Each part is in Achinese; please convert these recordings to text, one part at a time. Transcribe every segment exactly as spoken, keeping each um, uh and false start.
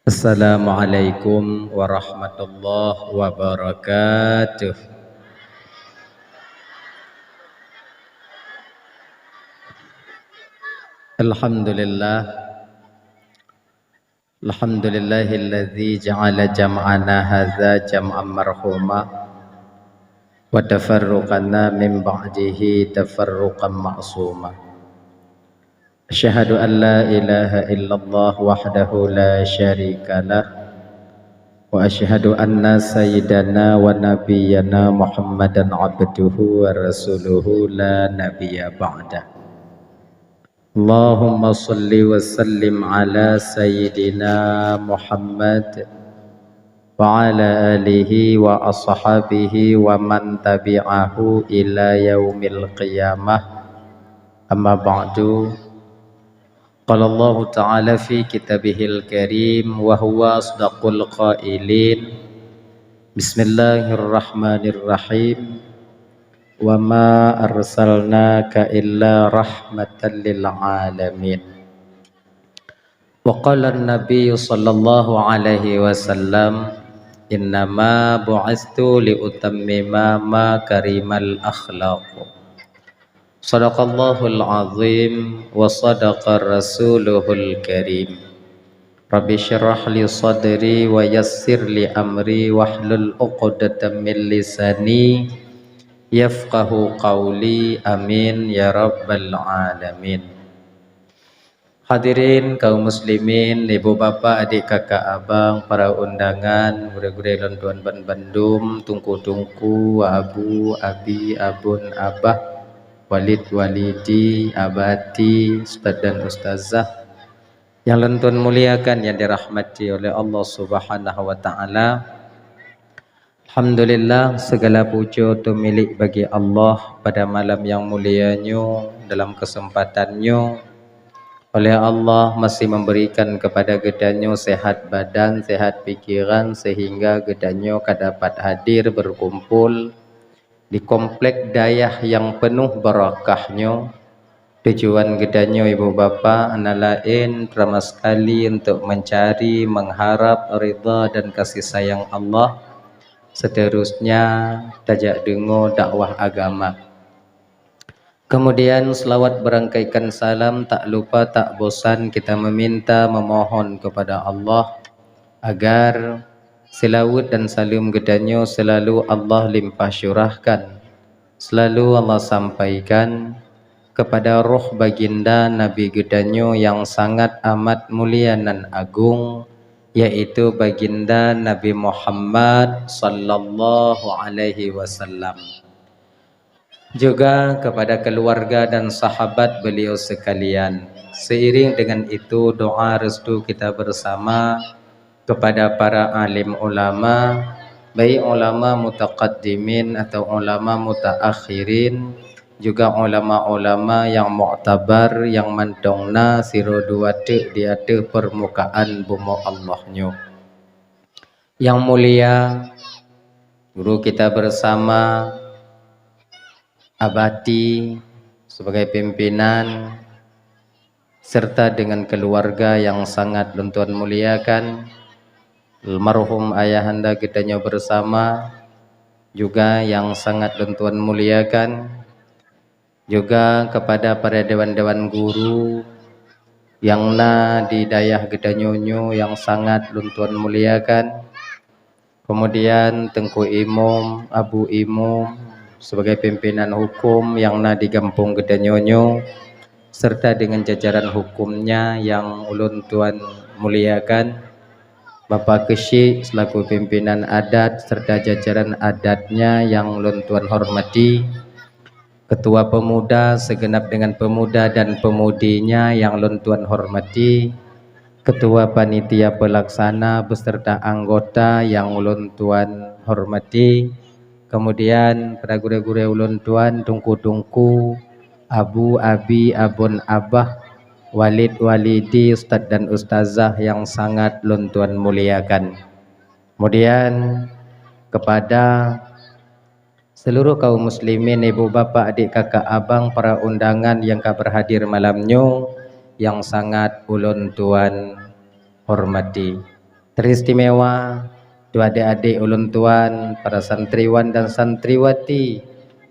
Assalamualaikum warahmatullahi wabarakatuh. Alhamdulillah. Alhamdulillahilladzi ja'ala jam'ana hadza jam'an marhuma wa tafarruqana min ba'dihi tafarruqan ma'suma. Asyhadu an la ilaha illallah wahdahu la syarikalah, wa asyhadu anna sayyidana wa nabiyyana Muhammadan abduhu wa rasuluhu la nabiyya ba'dah. Allahumma shalli wa sallim ala sayyidina Muhammad wa ala alihi wa ashabihi wa man tabi'ahu ila yaumil qiyamah. Amma ba'du. Qala Allahu ta'ala fi kitabihil karim wa huwa asdaqul qailin. Bismillahirrahmanirrahim. Wa ma arsalnaka illa rahmatan lil alamin. Wa qala an-nabi sallallahu alaihi wasallam, "Innama bu'istu li utammima makarimal akhlaq." Sadaqallahul azim wa sadaqa rasuluhul karim. Rabbi syrah li sadri wa yassir li amri wahlul uqdatam min lisani yafqahu qawli. Amin ya rabbal alamin. Hadirin kaum muslimin, ibu bapak, adik kakak abang, para undangan, gurée-gurée lôn tuan ban bandum, tungku-tungku, abu, abi, abon, abah, walid, walidi, abati, ustaz dan ustazah yang lôn tuan muliakan, yang dirahmati oleh Allah Subhanahu wa Ta'ala. Alhamdulillah, segala puja teumilék bagi Allah pada malam yang mulia nyoe. Dalam kesempatan nyoe, oleh Allah masih memberikan kepada geutanyoe sehat badan, sehat pikiran, sehingga geutanyoe ka dapat hadir berkumpul di komplek dayah yang penuh barakah nyoe. Tujuan geutanyoe ibu bapak hana laén, pertama sekali, untuk mencari, mengharap ridha dan kasih sayang Allah. Seterusnya, tajak deungoe dakwah agama. Kemudian, selawat berangkaikan salam, tak lupa, tak bosan kita meminta, memohon kepada Allah agar selawat dan salam geutanyoe selalu Allah limpah curahkan, selalu Allah sampaikan kepada roh baginda Nabi geutanyoe yang sangat amat mulia nan agung, yaitu baginda Nabi Muhammad sallallahu alaihi wasallam. Juga kepada keluarga dan sahabat beliau sekalian. Seiring dengan itu, doa restu kita bersama kepada para alim ulama, baik ulama mutaqaddimin atau ulama mutaakhirin, juga ulama-ulama yang muktabar, yang mantong na sidroe dua teuk di ateueh permukaan bumoe Allah nyoe. Yang mulia guru kita bersama, Abati sebagai pimpinan, serta dengan keluarga yang sangat lôn tuan muliakan, almarhum ayahanda geutanyoe bersama juga yang sangat lôn tuan muliakan, juga kepada para dewan-dewan guru yang na di dayah geutanyoe nyoe yang sangat lôn tuan muliakan. Kemudian Teungku Imum, Abu Imum sebagai pimpinan hukum yang na di gampông geutanyoe nyoe, serta dengan jajaran hukumnya yang ulôn tuan muliakan. Bapak Keuchik selaku pimpinan adat serta jajaran adatnya yang lôn tuan hormati. Ketua Pemuda segenap dengan pemuda dan pemudinya yang lôn tuan hormati, Ketua Panitia Pelaksana beserta anggota yang lôn tuan hormati, kemudian para gurée-gurée ulôn tuan, tungku-tungku, abu, abi, abon, abah, walid, walidi, ustaz dan ustazah yang sangat lôn tuan muliakan. Kemudian kepada seluruh kaum muslimin, ibu, bapak, adik, kakak, abang, para undangan yang ka berhadir malam nyoe yang sangat ulôn tuan hormati. Teristimewa, tu adik-adik ulôn tuan, para santriwan dan santriwati,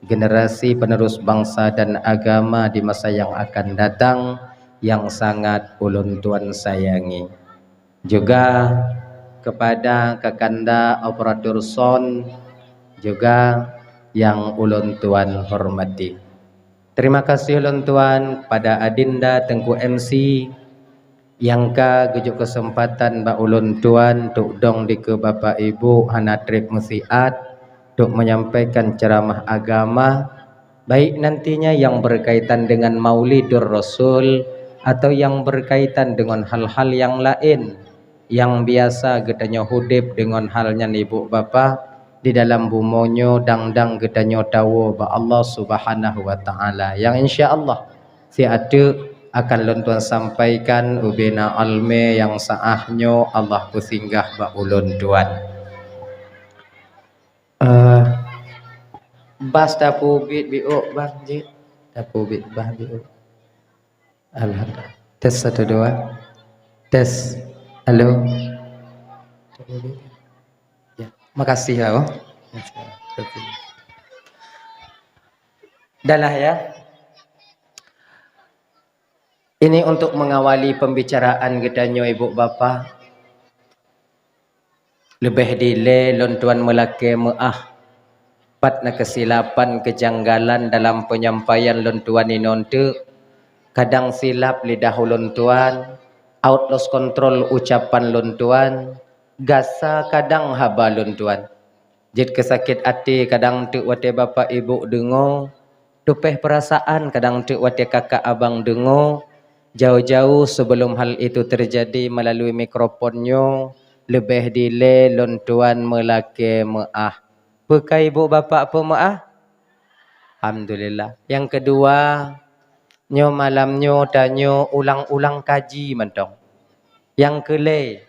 generasi penerus bangsa dan agama di masa yang akan datang yang sangat ulôn tuan sayangi. Juga kepada kakanda operator sound juga yang ulôn tuan hormati. Terima kasih ulôn tuan kepada Adinda Teungku M C nyang ka geujok keuseumpatan bak ulôn tuan untuk dong dikeue Bapak Ibu hana treb meusiat untuk menyampaikan ceramah agama, baik nantinya yang berkaitan dengan Maulidur Rasul atau yang berkaitan dengan hal-hal yang lain yang biasa geutanyoe udeb deungon hal nyan, Ibu Bapak, di dalam bumoe nyoe dang-dang geutanyoe tawoe bak Allah Subhanahu wa Ta'ala. Nyang insya Allah siat teuk akan lôn tuan sampaikan ubena almé nyang sa'ah nyoe Allah peusinggah bak ulôn tuan. Eh, bas tapeubiet biôk, Bang, jih. Tapeubiet bas biôk. Alhamdulillah. Tes satu, dua. Tes. Halo. Ya, makasih ya, oh. Dah lah ya. Ini untuk mengawali pembicaraan geutanyoe, Ibu Bapak. Leubeh dilée lôn tuan meulakée meuáh, pat na keusilapan keujanggalan dalam peunyampaian lôn tuan inoe teuk. Kadang silap lidah ulôn tuan, out lost control ucapan lôn tuan, gasa kadang haba lôn tuan. Jeuet keu sakét até kadang teuk watée bapak ibu deungoe, tupéh peurasaan kadang teuk watée kakak abang deungoe. Jauh-jauh sebelum hal itu terjadi melalui mikrofon nyoe, leubeh dilée lôn tuan meulakée meuáh. Peu ka ibu bapak peumeuáh? Alhamdulillah. Nyang keudua, nyoe malam nyoe tanyoe ulang-ulang kaji mantong. Nyang keulhée,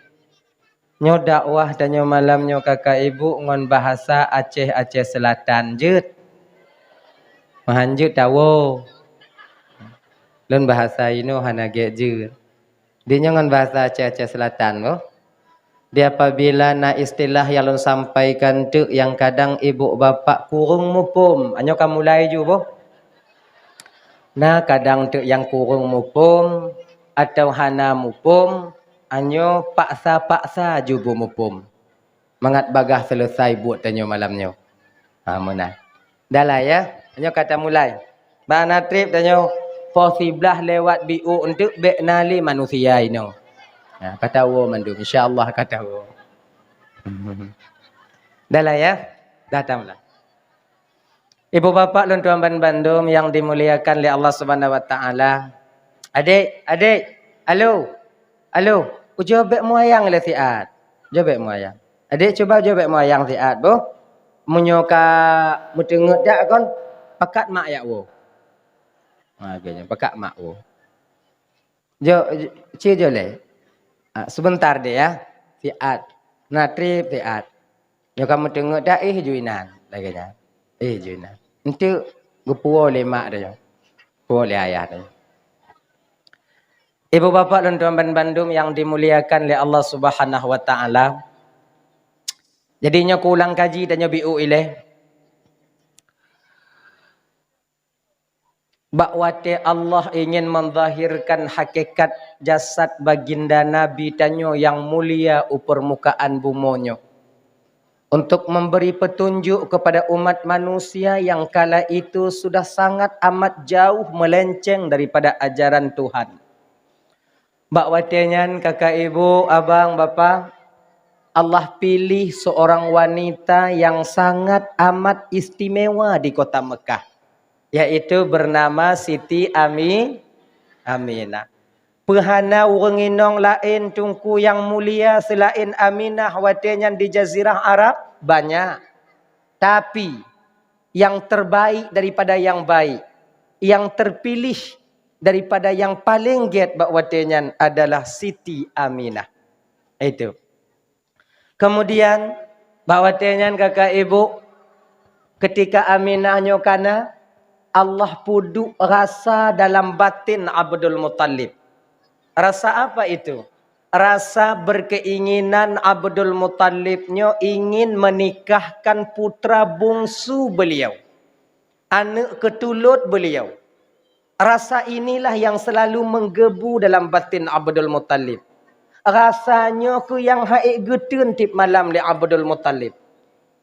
nyoe dakwah tanyoe malam nyoe kakak ibu ngon bahasa Aceh, Aceh Selatan jeuet. Meuhan jeuet tawoe. Lôn bahasa inoe hana gét jeuet. Di nyoe ngon bahasa Aceh, Aceh Selatan boh. Di apabila na istilah nyang lôn sampaikan teuk nyang kadang ibu bapak kureueng muphom, anyoe ka mulai ju boh. Na kadang teuk nyang kureueng muphom atau hana muphom, anyoe paksa-paksa ju beumuphom. Mangat bagaih seuleusai buet tanyoe malam nyoe. Ha, meunan. Dah lah ya. Nyoe ka tamulai. Bak na treb tanyoe poh siblaih lewat biôk enteuk bék na lé manusia inoe. Ha, ka tawoe mandum. Insya Allah ka tawoe. Dah lah ya. Dah tamulai. Ibu bapak lôn tuan ban bandum nyang dimuliakan lé Allah Subhanahu wa Taala. Adék, adék. Alo. Alo. Ujoe bék meuyang lé siat. Ujoe bék meuyang. Adék cuba ujoe bék meuyang siat boh. Meunyoe ka meuteungeut jak kon, pakat mak jak woe. Ha, geuhnyan pakat mak woe. Jo, jo, ci jo lé. Ah, sebentar deh ya. Siat. Na treb siat. Nyoe ka meuteungeut dah, eh, ju inan. Lagée nyan. Eh, ju inan. Enteuk geupuwoe lé mak tanyoe. Puwoe lé ayah tanyoe. Ibu bapak lôn tuan ban bandum nyang dimuliakan lé Allah Subhanahu wa Taala. Jadi nyoe kuulang kaji tanyoe biôk ilée. Bak watée Allah ingin menzahirkan hakikat jasad baginda Nabi tanyoe nyang mulia u peurmukaan bumoe nyoe, untuk memberi petunjuk kepada umat manusia yang kala itu sudah sangat amat jauh melenceng daripada ajaran Tuhan. Bak watée nyan, kakak, ibu, abang, bapa, Allah piléh seorang wanita yang sangat amat istimewa di kota Mekah, yaitu bernama Siti Ami-, Aminah. Peu hana ureuëng inong laén teungku nyang mulia seulaén Aminah watée nyan di Jazirah Arab? Banyak. Tapi, yang terbaik daripada yang baik, yang terpilih daripada yang paléng gét bak watée nyan adalah Siti Aminah. Itu. Kemudian, bak watée nyan, kakak ibu, ketika Aminah nyoe kana, Allah peuduek rasa dalam batin Abdul Muttalib. Rasa apa itu? Rasa berkeinginan Abdul Muttalib nyoe ingin menikahkan putra bungsu beliau, aneuk keutulot beliau. Rasa inilah yang selalu menggebu dalam batin Abdul Muttalib. Rasa nyoe keuh nyang han ék geuteun tieb malam lé Abdul Muttalib.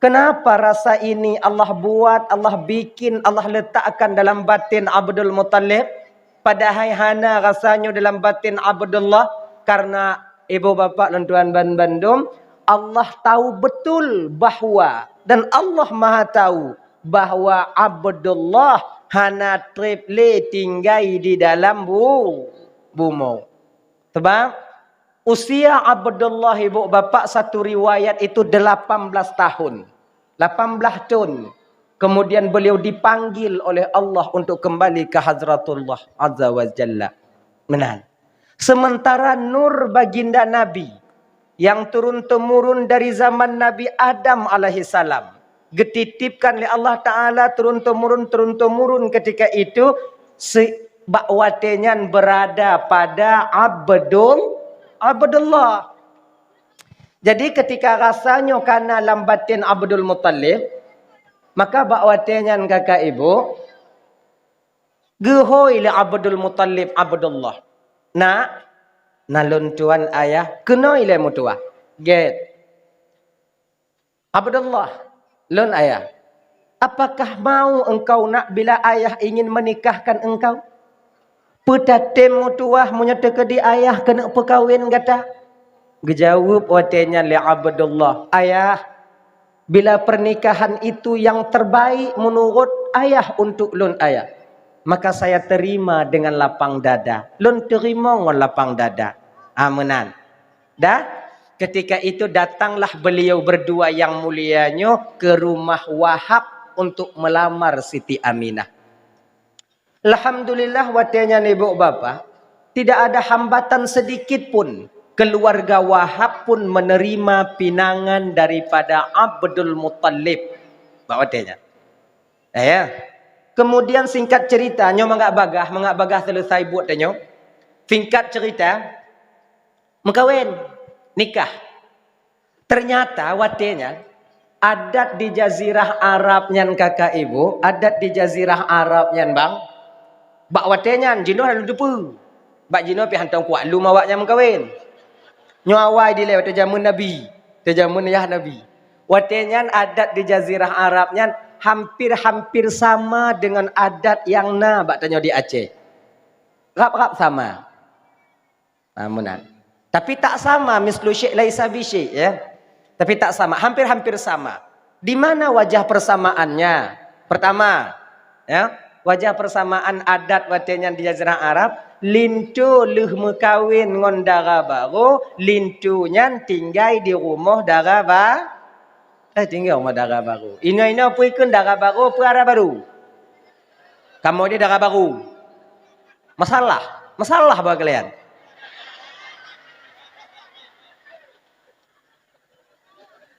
Kenapa rasa ini Allah buat, Allah bikin, Allah letakkan dalam batin Abdul Muttalib, padahai hana rasa nyoe dalam batin Abdullah? Karena ibu bapak lôn tuan ban bandum, Allah tahu betul bahwa, dan Allah Maha tahu bahwa Abdullah hana treb lé tinggai di dalam bu-, bumoe. Sebab usia Abdullah, ibu bapak, satu riwayat itu delapan belas tahun, lapan belas thon. Kemudian beliau dipanggil oleh Allah untuk kembali ke Hazratullah Azza wa Jalla. Meunan. Sementara nur baginda Nabi yang turun-temurun dari zaman Nabi Adam alaihissalam, geutitipkan lé Allah Taala turun-temurun, turun-temurun, ketika itu se-, bak watée nyan berada pada Abdul-, Abdullah. Jadi, ketika rasa nyoe kana lam batin Abdul Muttalib, maka bak watée nyan, kakak ibu, geuhôi lé Abdul Muttalib Abdullah, "Nak, na lôn tuan ayah, keunoe ilée meutuwah." "Gét." "Abdullah, lôn ayah." "Apakah mau engkau, Nak, bila ayah ingin menikahkan engkau? Peue tatem meutuwah meunyoe teukeudi ayah keuneuk peukawen gata?" Geujaweueb watée nyan lé Abdullah, "Ayah, bila pernikahan itu yang terbaik menurut ayah untuk lôn ayah, maka saya terima dengan lapang dada." Lôn teurimong ngon lapang dada. Ah, meunan. Dah, ketika itu datanglah beliau berdua yang mulia nyoe ke rumah Wahab untuk melamar Siti Aminah. Alhamdulillah, watée nyan ibu bapak, tidak ada hambatan sedikit pun. Keluarga Wahab pun menerima pinangan daripada Abdul Muttalib. Bak watée nyan. Eh, ya. Kemudian singkat cerita, nyoe mangat bagah, mangat bagah selesai buet tanyoe. Singkat cerita, meukawen, nikah. Ternyata watée nyan, adat di jazirah Arab nyan, kakak ibu, adat di jazirah Arab nyan, bang, bak watée nyan jinoe laju teupeu. Bak jinoe pih hantom kuat lom awaknyan meukawen. Nyoe awai dilée watée jameun Nabi, watée jameun yah Nabi. Watée nyan adat di jazirah Arab nyan hampir-hampir sama dengan adat nyang na bak tanyoe di Aceh. Rab-rab sama. Ha, meunan. Tapi tak sama, mislu syai' laisa bi syai', ya. Tapi tak sama, hampir-hampir sama. Di mana wajah persamaannya? Pertama, ya, wajah persamaan adat watée nyan di Jazirah Arab, linto lheueh meukawen ngon dara barô, linto nyan tinggai di rumoh dara ba-, eh, tinggai rumoh dara barô. Inoe-inoe peue ikheun dara barô, peue dara barô? Kamoe di dara barô. Masalah, masalah bak kalian.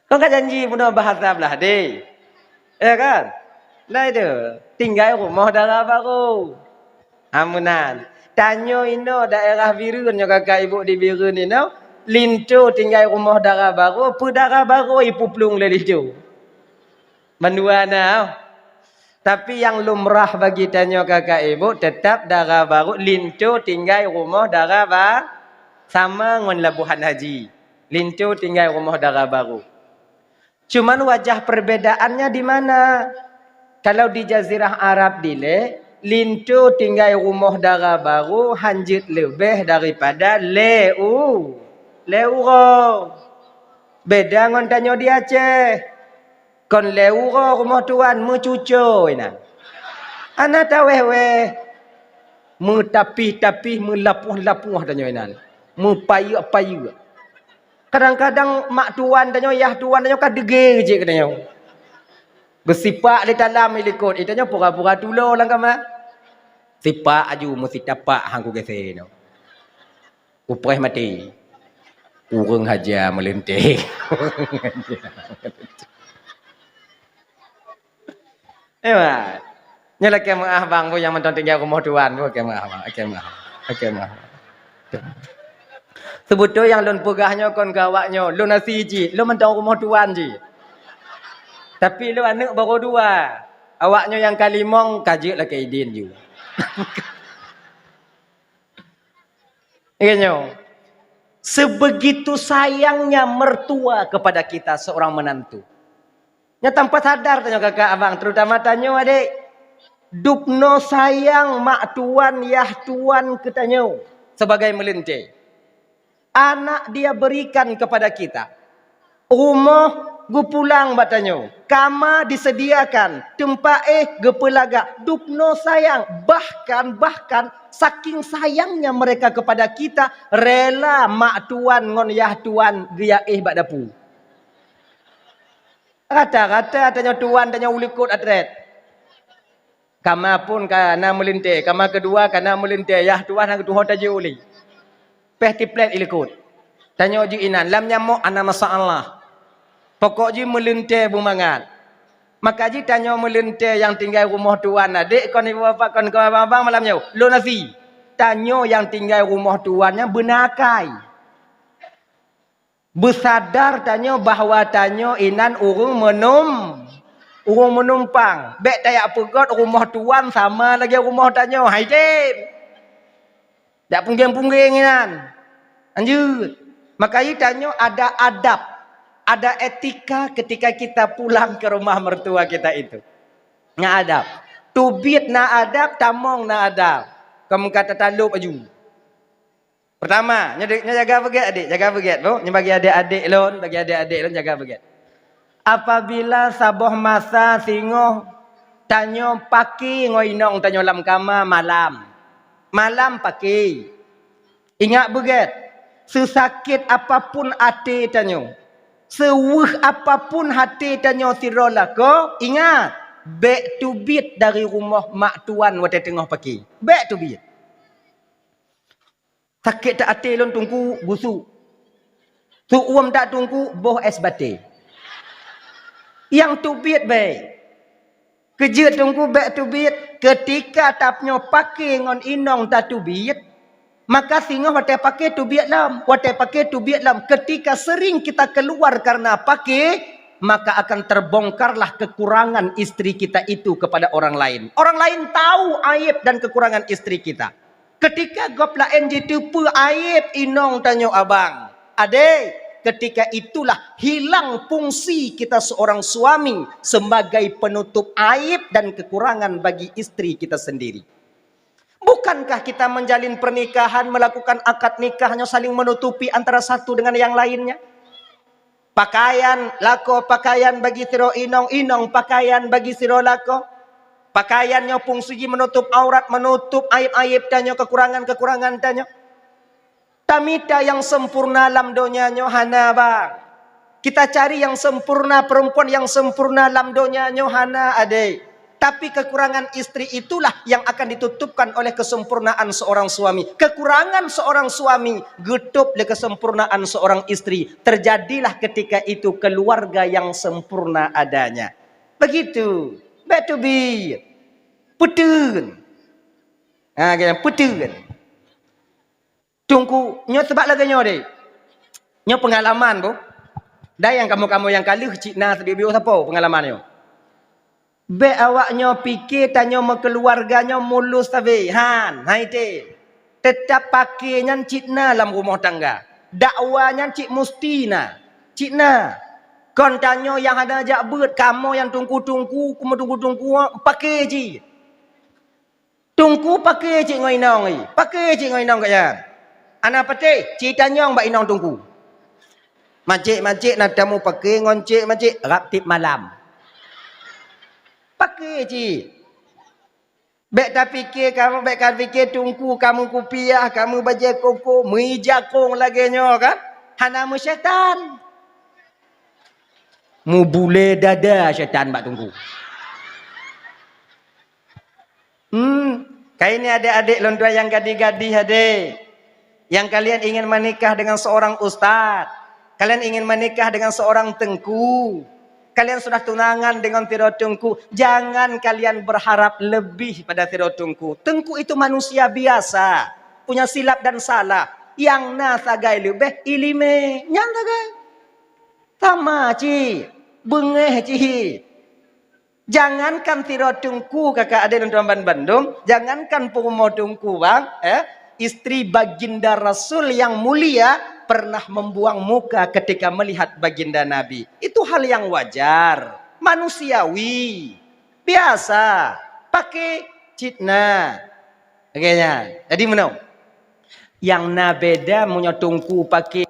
Kan ka janji bunoe bahasa blah deh. Ya kan? Nah itu, tinggai rumoh dara barô. Ha, meunan. Tanyoe inoe daerah Bireuen nyoe, kakak ibu di Bireuen inoe, linto tinggai rumoh dara barô, peue dara barô ipuplueng lé linto. Mandua na. Tapi nyang lumrah bagi tanyoe kakak ibu, tetap dara barô, linto tinggai rumoh dara ba-, sama ngon labuhan haji. Linto tinggai rumoh dara barô. Cuman wajah perbedaannya di mana? Kalau di Jazirah Arab dilée, linto tinggai rumoh dara barô hanjeuet leubeh daripada lhée u-, lhée uroe. Beda ngon tanyoe di Aceh. Kon lhée uroe rumoh tuan meucuco inan. Hana taweh-weh. Meutapih-tapih, meulapoh-lapoh tanyoe inan. Meupayeuek-payeuek. Kadang-kadang mak tuan tanyoe, yah tuan tanyoe ka deugée cit keu tanyoe. Geusipak di dalam ilikot, itanyoe pura-pura tulo lam kama. Sipak aju meusitapak han kugeusie nyoe. Upreh maté. Ureuëng haja meulinteh. Eh, mak. Nyoe lakée meuah bang, bu nyang mantong tinggai rumoh tuan, bu lakée meuah bang, lakée meuah. Lakée meuah. Seubeutôi nyang lôn peugah nyoe kon keu awak nyoe, lôn asie cit, lôn mantong rumoh tuan cit. Tapi lôn aneuk barô dua. Awak nyoe nyang kalimong ka jeuet lakée idin ju. Iya nyoe. Sebegitu sayangnya mertua kepada kita seorang menantu. Nyoe tanpa sadar tanyoe kakak abang, terutama tanyoe adek. Dubnoe sayang mak tuan, yah tuan keu tanyoe sebagai meulintée. Anak dia berikan kepada kita. Rumoh geupulang bak tanyoe, kama disediakan, teumpat éh geupeulagak, dubnoe sayang, bahkan, bahkan saking sayangnya mereka kepada kita, rela mak tuan ngon yah tuan geujak éh bak dapu. Rata-rata tanyoe tuan, tanyoe u likot atrét. Kama phon ka na meulintée, kama keudua ka na meulintée, yah tuan hana geutuho tajak u likot. Péh tiplét i likot. Tanyoe jih inan, lam nyamok hana masalah. Pokok jih meulintée beumangat. Maka jih tanyoe meulintée nyang tinggai rumoh tuan, adek kon ibu bapak kon keu abang-abang malam nyoe. Lôn asie. Tanyoe nyang tinggai rumoh tuan nyan beuna akai. Beusadar tanyoe bahwa tanyoe inan ureuëng meunum-, ureuëng meunumpang. Bék tajak peugét rumoh tuan sama lagée rumoh tanyoe. Hai tem. Dak punggeng-punggeng inan. Lanjut. Maka tanyoe ada adab, ada etika ketika kita pulang ke rumah mertua kita itu. Na adab. Teubiet na adab, tamong na adab. Kamu kata talop aju. Pertama, nyoe dek, nyoe jaga beugét adek, jaga beugét, Bu. Nyoe bagi adek-adek lôn, bagi adek-adek lôn jaga beugét. Apabila saboh masa singoh tanyoe paki ngon inong tanyoe lam kama malam, malam paki. Ingat beugét, seusakét apapun até tanyoe, seuweuh apapun até tanyoe sidroe lakoe, ingat, bék teubiet dari rumoh mak tuan watée teungoh paki. Bék teubiet. Sakét that até lôn teungku, gusuk. Seuuem that teungku, boh és batée. Nyang teubiet bék. Keujeuet teungku bék teubiet, keutika tanyoe paki ngon inong tateubiet, maka singoh watée paki teubiet lom, watée paki teubiet lom. Keutika sering kita keluar karena paki, maka akan terbongkarlah kekurangan istri kita itu kepada orang lain. Orang lain tahu aib dan kekurangan istri kita. Keutika gob laén jiteupeue aib inong tanyoe abang, adek, keutika itulah hilang fungsi kita seorang suami sebagai penutup aib dan kekurangan bagi istri kita sendiri. Bukankah kita menjalin pernikahan, melakukan akad nikah nyoe saling menutupi antara satu dengan yang lainnya? Pakaian, lakoe pakaian bagi sidroe inong, inong pakaian bagi sidroe lakoe. Pakaian nyoe fungsi jih menutup aurat, menutup aib-aib tanyoe, kekurangan-kekurangan tanyoe. Tamita nyang sempurna lam donya nyoe hana, bang. Kita cari yang sempurna, perempuan yang sempurna lam donya nyoe hana, adek. Tapi kekurangan istri itulah yang akan ditutupkan oleh kesempurnaan seorang suami. Kekurangan seorang suami geutôb lé kesempurnaan seorang istri. Terjadilah ketika itu keluarga yang sempurna adanya. Begitu. Back to beat. Peuteueun. Ha, kan? Peuteueun. Teungku, nyoe sabab lagée nyoe deh. Nyoe peungalaman, boh. Dan nyang kamoe-kamoe nyang ka lheueh cit na sabieu-bieu sapo peungalaman nyoe. Bék awak nyoe pike tanyoe meukeuluwarga nyoe mulus sabe. Han, hai tem. Teutap pake nyan cit na lam rumoh tangga. Dakwa nyan cit musti na. Cit na. Kon tanyoe nyang hana jak beuet, kamoe nyang teungku-teungku, kamoe teungku-teungku, pake cit. Teungku pake cit ngon inong i. Pake cit ngon inong gobnyan. Hana patéh, cit tanyong bak inong teungku. Macik-macik na tamu pake ngon cik macik, rab tieb malam. Pake cit. Bék tapike kamoe, bék kapike teungku kamoe kupiah, kamoe bajée koko, meuijakong lagée nyoe kan? Hana meusyaitan. Mubulée dada syaitan bak teungku. Hmm, kaini adek-adek lôn tuan nyang gadih-gadih adek, yang kalian ingin menikah dengan seorang ustaz, kalian ingin menikah dengan seorang teungku, kalian sudah tunangan dengan sidroe teungku, jangan kalian berharap lebih pada sidroe teungku. Teungku itu manusia biasa, punya silap dan salah. Nyang na sagai leubeh iéleumé. Nyan sagai. Sama cit, beungéh cit. Jangankan sidroe teungku, kakak adék lôn tuan ban bandum, jangankan peurumoh teungku, bang, eh, istri baginda Rasul yang mulia pernah membuang muka ketika melihat baginda Nabi. Itu hal yang wajar, manusiawi, biasa. Paké cit na. Oke, nyan. Jadi meunoe. Nyang na beda meunyoe teungku paké.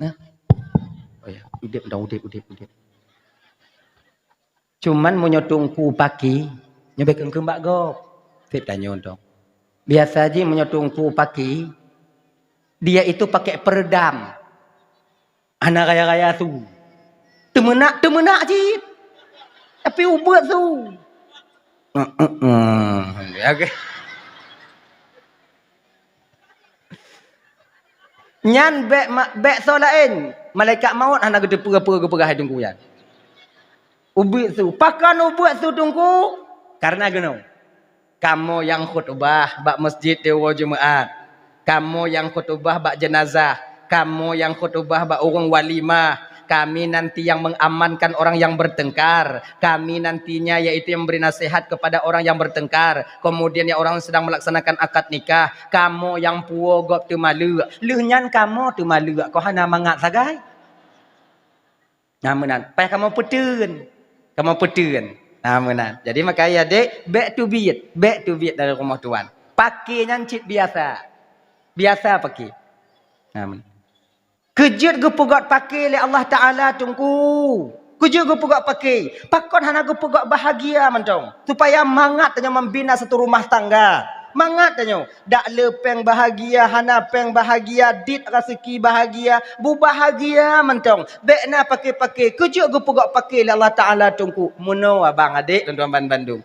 Nah. Oh ya, udép dong, udép, udép, udép. Cuman meunyoe teungku paké, nyoe bèk kheun-kheun bak gob. Sép tanyoe dong. Biasa jih meunyoe teungku paké, dia itu pakai peredam. Hana raya-raya su. Teumeunak, teumeunak cit. Tapi ubeuet su. Oke. Nyan bèk ma-, bèk soe laén. Malaikat maut hana geuteupeue-peue geupeugah hai teungku nyan. Ubeuet su. Pakon ubeuet su teungku? Karena geunoe. Kamoe nyang khutubah bak masjid di uroe Jumaat. Kamoe nyang khutubah bak jenazah. Kamoe nyang khutubah bak ureueng walimah. Kami nanti yang mengamankan orang yang bertengkar. Kami nantinya yaitu yang memberi nasihat kepada orang yang bertengkar. Kemudian yang orang sedang melaksanakan akad nikah. Kamoe nyang puwoe gob teumaleuek. Lheueh nyan kamoe teumaleuek. Kon hana mangat sagai. Nah, meunan. Payah kamoe peuteun. Kamoe peuteun. Nah, meunan. Jadi, makajih adék, back to beat. Back to beat dari rumoh tuan. Paké nyan cit biasa. Biasa paké. Nah, meunan. Keujeuet geupeugöt paké lé Allah Taala, Teungku. Keujeuet geupeugöt paké. Pakon hana geupeugöt bahagia mantong? Supaya mangat tanyoe membina satu rumah tangga. Mangat tanyoe. Dak le péng bahagia, hana péng bahagia, dit raseuki bahagia, beubahagia mantong. Bèk na paké-paké, keujeuet geupeugöt paké lé Allah Taala, Teungku. Meunoe abang adék, tuan-tuan ban bandum.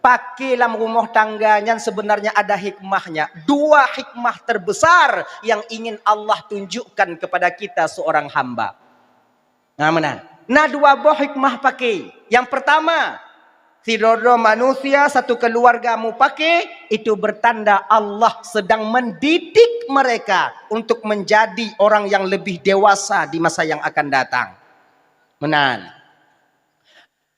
Paké lam rumoh tangga nyan sebenarnya ada hikmahnya. Dua hikmah terbesar yang ingin Allah tunjukkan kepada kita seorang hamba. Nah, meunan. Na dua boh hikmah paké. Yang pertama, sidroe-droe manusia satu keluarga mupaké, itu bertanda Allah sedang mendidik mereka untuk menjadi orang yang lebih dewasa di masa yang akan datang. Meunan.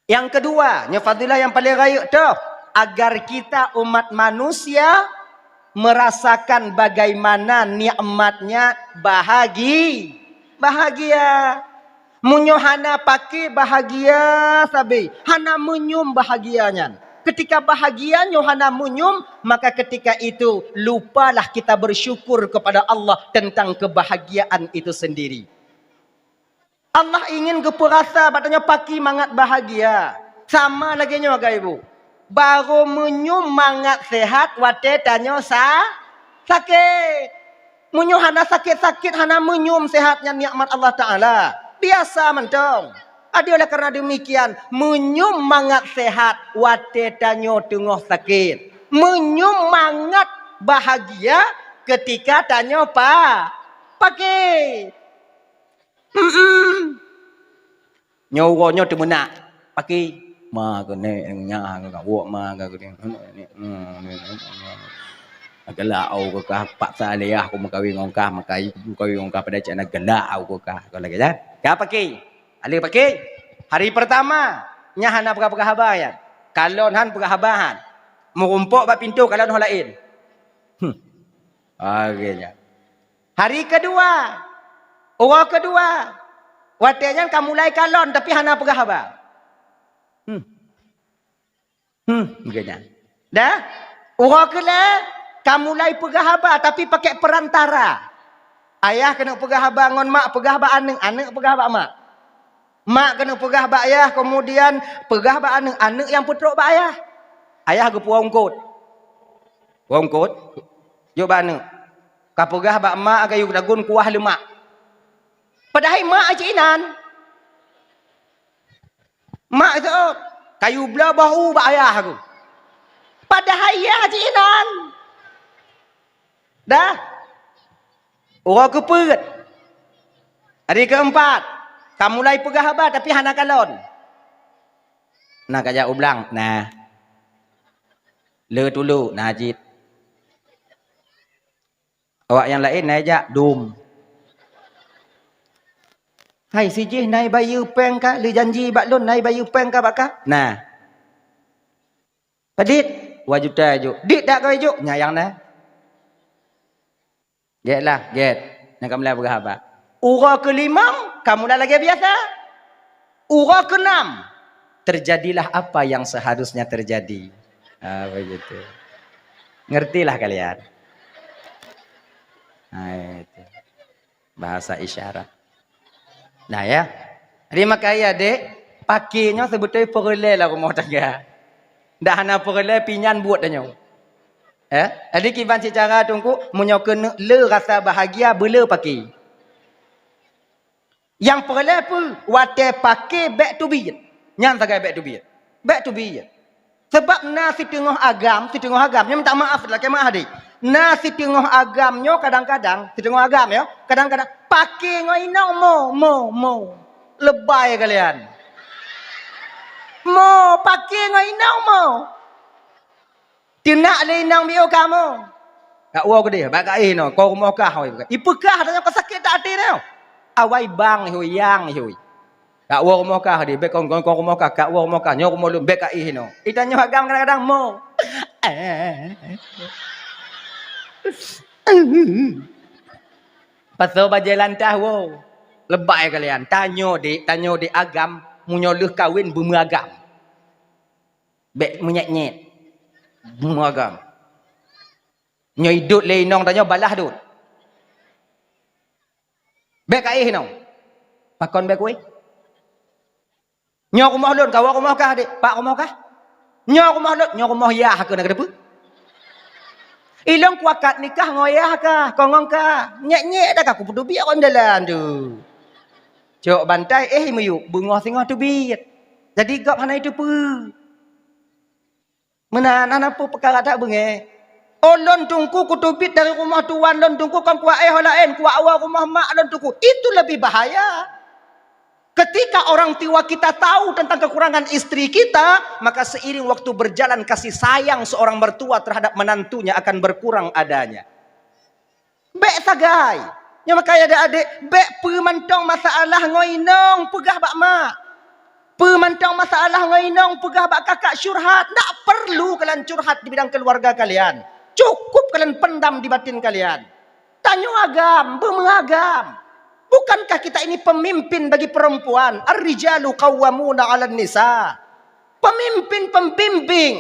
Yang kedua, nyoe fadilah yang paling rayeuk toh, agar kita umat manusia merasakan bagaimana nikmatnya bahagi-, bahagia. Meunyoe hana paké bahagia sabe, hana meunyum bahagia nyan. Ketika bahagia nyoe hana meunyum, maka ketika itu lupalah kita bersyukur kepada Allah tentang kebahagiaan itu sendiri. Allah ingin geupeurasa bak tanyoe paké mangat bahagia. Sama lagèe nyoe, Bapak Ibu. Barô meunyum mangat seuhat watèe tanyoe sa-, sakét. Meunyoe hana sakét-sakét, hana meunyum seuhat nyan nikmat Allah Taala. Biasa mantong. Jadi oleh karena demikian, meunyum mangat seuhat watèe tanyoe teungoh sakét. Meunyum mangat bahagia ketika tanyoe pa-, paké. Hmm. Nyoe uroe nyoe teumeunak. Paké. Ma keuneuk nya keu gawok ma keu keuneuk. Galak au keu kah paksa lé ah ku meukawen ngon kah, meukawen, meukawen ngon kah padahai cit na galak au keu kah. Kau lagèe nyan. Ka paké. Alèh paké. Hari pertama, nyan hana peugah-peugah haba nyan. Kalon han peugah haba han. Meurumpok bak pintoe kalon ho laén. Hmm. Lagèe nyan. Hari kedua, uroe kedua, watèe nyan ka mulai kalon tapi hana peugah haba. Hmm. Hmm, lagèe nyan. Dah? Uroe keulhèe ka mulai peugah haba tapi pakèk peurantara. Ayah keuneuk peugah haba ngon mak, peugah bak aneuk, aneuk peugah bak mak. Mak keuneuk peugah bak ayah, kemudian peugah bak aneuk, aneuk nyang peutrok bak ayah. Ayah geupuwoe eungkôt. Puwoe eungkôt, jok bak aneuk. Ka peugah bak mak, kayu dagon kuah leumak. Padahai mak cit inan. Mak seuôt, kayu bloe boh u bak ayah aku. Padahai yah cit inan. Dah. Uroe keupeuet. Hari keumpat, ka mulai peugah haba tapi hana kalon. Na kajak u blang, na. Le tulu, na cit. Awak nyang laén na jak dum. Hai sijih na bayeue péng ka, lé janji bak lôn na bayeue péng ka bak kah? Nah. Padit, dua juta juk. Dit dak kau juk? Nyan nyang na. Gét lah, gét. Nyang ka mulai peugah haba. Uroe keulimong, ka mulai lagèe biasa. Uroe keenam, terjadilah apa yang seharusnya terjadi. Ah, begitu. Ngertilah kalian. Nah, itu. Bahasa isyarat. Nah, ya. Jadi, makajih, Dek, paké nyoe seubeutôi peureulèe lam rumoh tangga. Ndak hana peureulèe pih nyan buet tanyoe. Eh? Jadi, kiban cit cara Teungku, meunyoe keuneuk le rasa bahagia, beule paké. Nyang peureulèe peue? Watèe paké bèk teubiet. Nyan sagai bèk teubiet. Bèk teubiet. Sabab na siteungoh agam, siteungoh agam, nyoe minta maaf lakèe maaf deh. Na siteungoh agam nyoe kadang-kadang, siteungoh agam nyoe, kadang-kadang paké ngon inong mo, mo, mo. Lebai kalian. Mo, paké ngon inong mo. Teunak lé inong biôh kamoe. Kak woe keudeh, bak kah inoe, kon rumoh kah, hôi. Ipeugah tanyoe ka sakét that até nyoe. Awai bang, hôi, yang, hôi. Kak woe rumoh kah deh, bèk kon, kon, kon rumoh kah, kak woe rumoh kah, nyoe rumoh lôn, bèk kah inoe. Itanyoe agam kadang-kadang mo. Pasoe bajèe lantah woe. Lebai kalian, tanyoe dek, tanyoe dek agam, meunyoe lheueh kawen beumeuagam. Bèk meunyèt-nyèt. Meuagam. Nyoe idot lé inong tanyoe balah dot. Bèk kah inoe. Pakon bèk kueh? Nyoe rumoh lôn, kawoe rumoh kah, dek? Pak rumoh kah? Nyoe rumoh lôn, nyoe rumoh yah keuh na keudeuh peue? Ilôn kuakat nikah ngon yah kah, kongong kah. Nyèk-nyèk dah kah kupeuteubiet kon dalam tu. Cok bantai, eh, miyueb, beungoh singoh teubiet. Jadi gob hana iteupeue. Meunan, hana peue peukara that beungèh. Oh, lôn Teungku kuteubiet dari rumoh tuan lôn Teungku, kon kuwoe ho laén, kuwoe rumoh mak lôn Teungku. Itu lebih bahaya. Ketika orang tua kita tahu tentang kekurangan istri kita, maka seiring waktu berjalan kasih sayang seorang mertua terhadap menantunya akan berkurang adanya. Bèk sagai. Nyoe makajih adek-adek, bèk peue mantong masalah ngon inong peugah bak mak. Peue mantong masalah ngon inong peugah bak kakak syurhat. Ndak perlu kalian curhat di bidang keluarga kalian. Cukup kalian pendam di batin kalian. Tanyoe agam, beumeuagam. Bukankah kita ini pemimpin bagi perempuan? Ar-rijalu qawwamuna 'alan nisa. Pemimpin, pembimbing,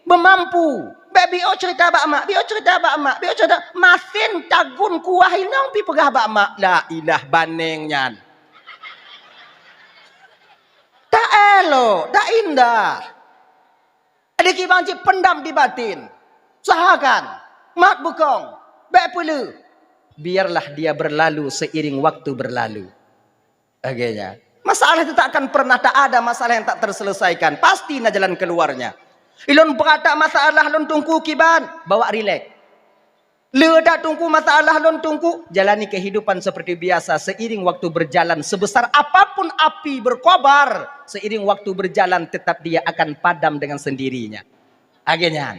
beumampu. Bèk biôh cerita bak mak, biôh cerita bak mak, biôh cerita. Masen tagun kuah inong pih peugah bak mak. La ilah baneng nyan. Tak elok, tak indah. Ada kiban cit pendam di batin. Usahakan. Mat beukong. Bèk peuleueh. Biarlah dia berlalu seiring waktu berlalu. Akhirnya, masalah itu tak akan pernah tak ada masalah yang tak terselesaikan. Pasti na jalan keluarnya. Ilôn brat that masalah lôn Teungku kiban, bawa rilek. Le that Teungku masalah lôn Teungku, jalani kehidupan seperti biasa. Seiring waktu berjalan, sebesar apapun api berkobar, seiring waktu berjalan tetap dia akan padam dengan sendirinya. Akhirnya,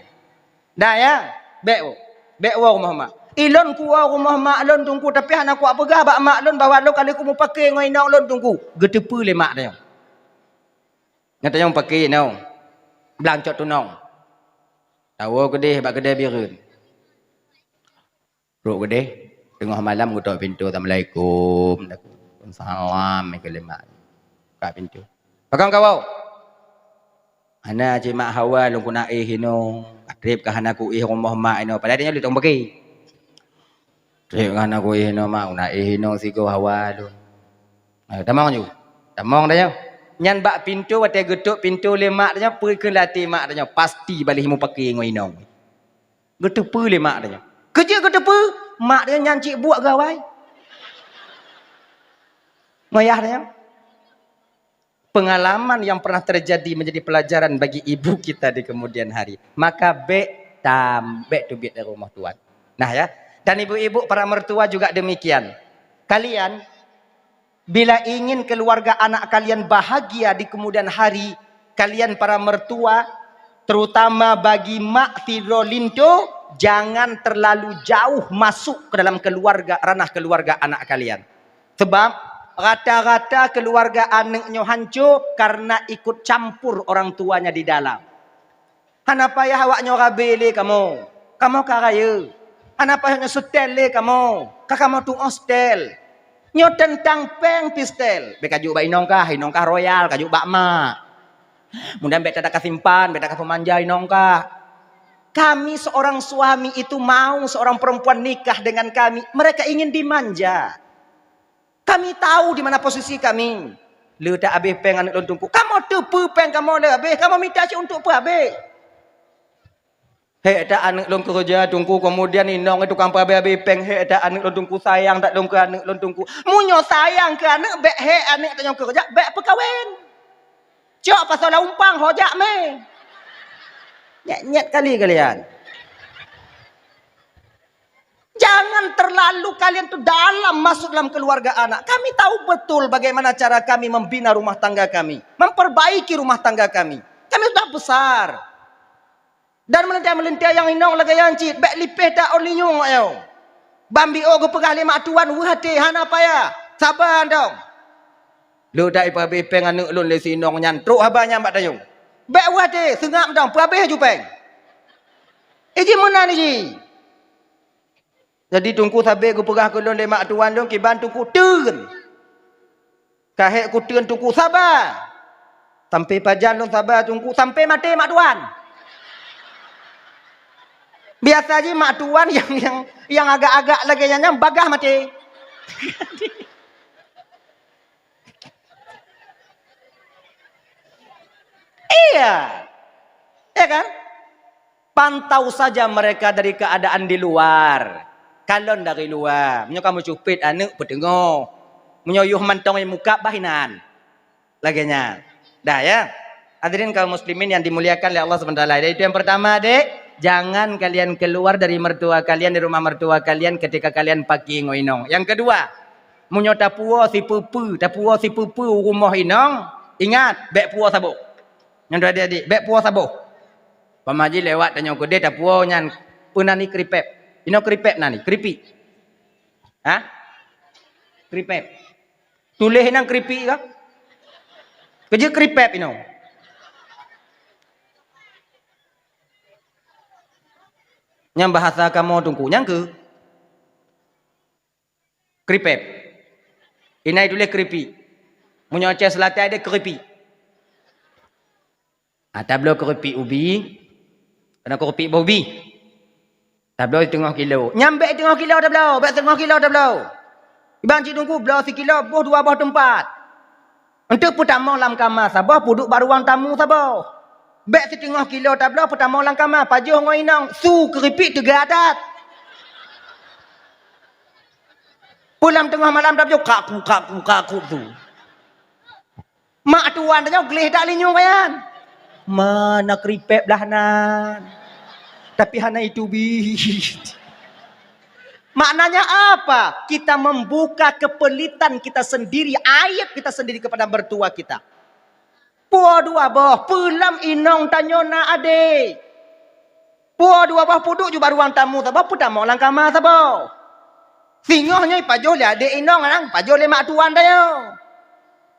Dah ya, bèk woe. Bèk woe rumoh mak. Ilôn kuwoe rumoh mak lôn Teungku, tapi hana kupeugah bak mak lôn bahwa lôn ka lheueh kumupake ngon inong lôn Teungku. Geuteupeue lé mak tanyoe. Nyan tanyoe pake inong. Blancok tunong. Tawoe keudeh bak keudè Bireuen. Trok keudeh, teungoh malam geutok pintoe, "Assalamualaikum." Salam keu lé mak. Buka pintoe. "Pakon kawoe?" "Hana, cit mak, hawa lôn keuneuk éh inoe. Trép ka hana kuéh rumoh mak inoe." Padahai nyoe lé tong bagi. "Trép ka hana kuéh inoe mak, keuneuk éh inoe sigoe hawa lôn." "Eh, tamong ju. Tamong tanyoe." Nyan bak pintoe, watèe geutok pintoe lé mak tanyoe, peue keuh lam até mak tanyoe, pasti bak lheueh mupake ngon inong. Geuteupeue lé mak tanyoe. Keujeuet geuteupeue, mak tanyoe nyan cit buet gawai. Ngon yah tanyoe. Pengalaman yang pernah terjadi menjadi pelajaran bagi ibu kita di kemudian hari. Maka bèk tam, bèk teubiet dari rumoh tuan. Nah ya, dan ibu-ibu para mertua juga demikian. Kalian bila ingin keluarga anak kalian bahagia di kemudian hari, kalian para mertua, terutama bagi mak sidroe linto, jangan terlalu jauh masuk ke dalam keluarga, ranah keluarga anak kalian. Sebab rata-rata keluarga aneuk nyoe hanco karena ikut campur orang tuanya di dalam. Hana payah awak nyoe rabe lé kamoe. Kamoe ka rayeuk. Hana payah nyoe seutèl lé kamoe. Ka kamoe tu'oh seutèl. Nyoe teuntang péng pih seutèl. Bèk kajok bak inong kah, inong kah royal, kajok bak mak. Mudah bèk tada kasimpan, bèk tada kapeumanja inong kah. Kami seorang suami itu mau seorang perempuan nikah dengan kami. Mereka ingin dimanja. Kami tahu di mana posisi kami. Le ta abéh péng aneuk lôn Teungku. Kamoe teupeue péng kamoe le abéh, kamoe mita cit untuk peue abéh. Hék that aneuk lôn keureuja Teungku, kemudian inong tukang peue abéh-abéh péng, hék that aneuk lôn Teungku, sayang that lôn keu aneuk lôn Teungku. Meunyoe sayang keu aneuk, bèk hék aneuk tanyoe keureuja, bèk peukawen. Cok pasoe lam umpang ho jak mé. Nyet-nyet kali kalian. Jangan terlalu kalian tu dalam masuk dalam keluarga anak. Kami tahu betul bagaimana cara kami membina rumah tangga kami, memperbaiki rumah tangga kami. Kami sudah besar. Dan meulintèe-meulintèe nyang inong lagèe nyan cit, bèk lipéh that ôn linyueng ayo. Ban biôh geupeugah lé mak tuan, weueh até, hana payah. Saba dong. Le that ipeubéh péng aneuk lôn lé si inong nyan, trok haba nyan bak tanyoe. Bèk weueh até, seungab dong, peuabéh aju péng. Iji meunan iji. Jadi Teungku sabé geupeugah keu lôn lé mak tuan lôn kiban Teungku teun. Ka hék kuteun Teungku saba. Sampai pajan lôn saba Teungku, sampai maté mak tuan. Biasa jih mak tuan nyang, nyang, nyang agak-agak lagèe nyan, nyan bagaih maté. Iya. Ya kan? Pantau saja mereka dari keadaan di luar. Kalon dari luar. Meunyoe kamoe cupet aneuk peuteungoh. Meunyoe yoh mantong nyang muka bah inan. Lagèe nyan. Dah ya. Hadirin kaum muslimin yang dimuliakan oleh Allah Subhanahu wa taala. Itu yang pertama, Dek, jangan kalian keluar dari mertua kalian, di rumah mertua kalian ketika kalian paki ngon inong. Yang kedua, meunyoe tapuwoe sipeue-peue, tapuwoe sipeue-peue u rumoh inong, ingat, bèk puwoe saboh. Nyan dua adik-adik, bèk puwoe saboh. Pamaji lewat tanyoe keudeh tapuwoe nyan peue nan ni keripep. Inoe keripep nan ni, keripik. Hah? Keripep. Tuléh nan keripik kah? Keujeuet keripep inoe. Nyan bahasa kamoe Teungku, nyan keuh. Keripep. Inan tuléh keripik. Meunyoe Aceh Selatan deh keripik. Ah, tabloe keripik ubi, keunoe keripik boh ubi. Tabloe siteungoh kilo. Nyan bèk siteungoh kilo tabloe, bèk siteungoh kilo tabloe. Iban cit Teungku bloe sikilo boh dua boh teumpat. Eunteuk peutamong lam kama saboh, peuduek bak ruang tamu saboh. Bèk siteungoh kilo tabloe peutamong lam kama, pajoh ngon inong, su keripik teuga that. Peue lam teungoh malam tapajoh kaku, kaku, kaku su. Mak tuan tanyoe gleh that linyueng kah nyan. Mana keripep lah nan. Tapi hana itu bit. Maknanya apa? Kita membuka kepelitan kita sendiri, aib kita sendiri kepada mertua kita. Puwoe dua boh, peue lam inong tanyoe na adek. Puwoe dua boh peuduek ju bak ruang tamu saboh, peutamong lam kama saboh. Singoh nyoe pajoh lé adek inong, nyan pajoh lé mak tuan tanyoe.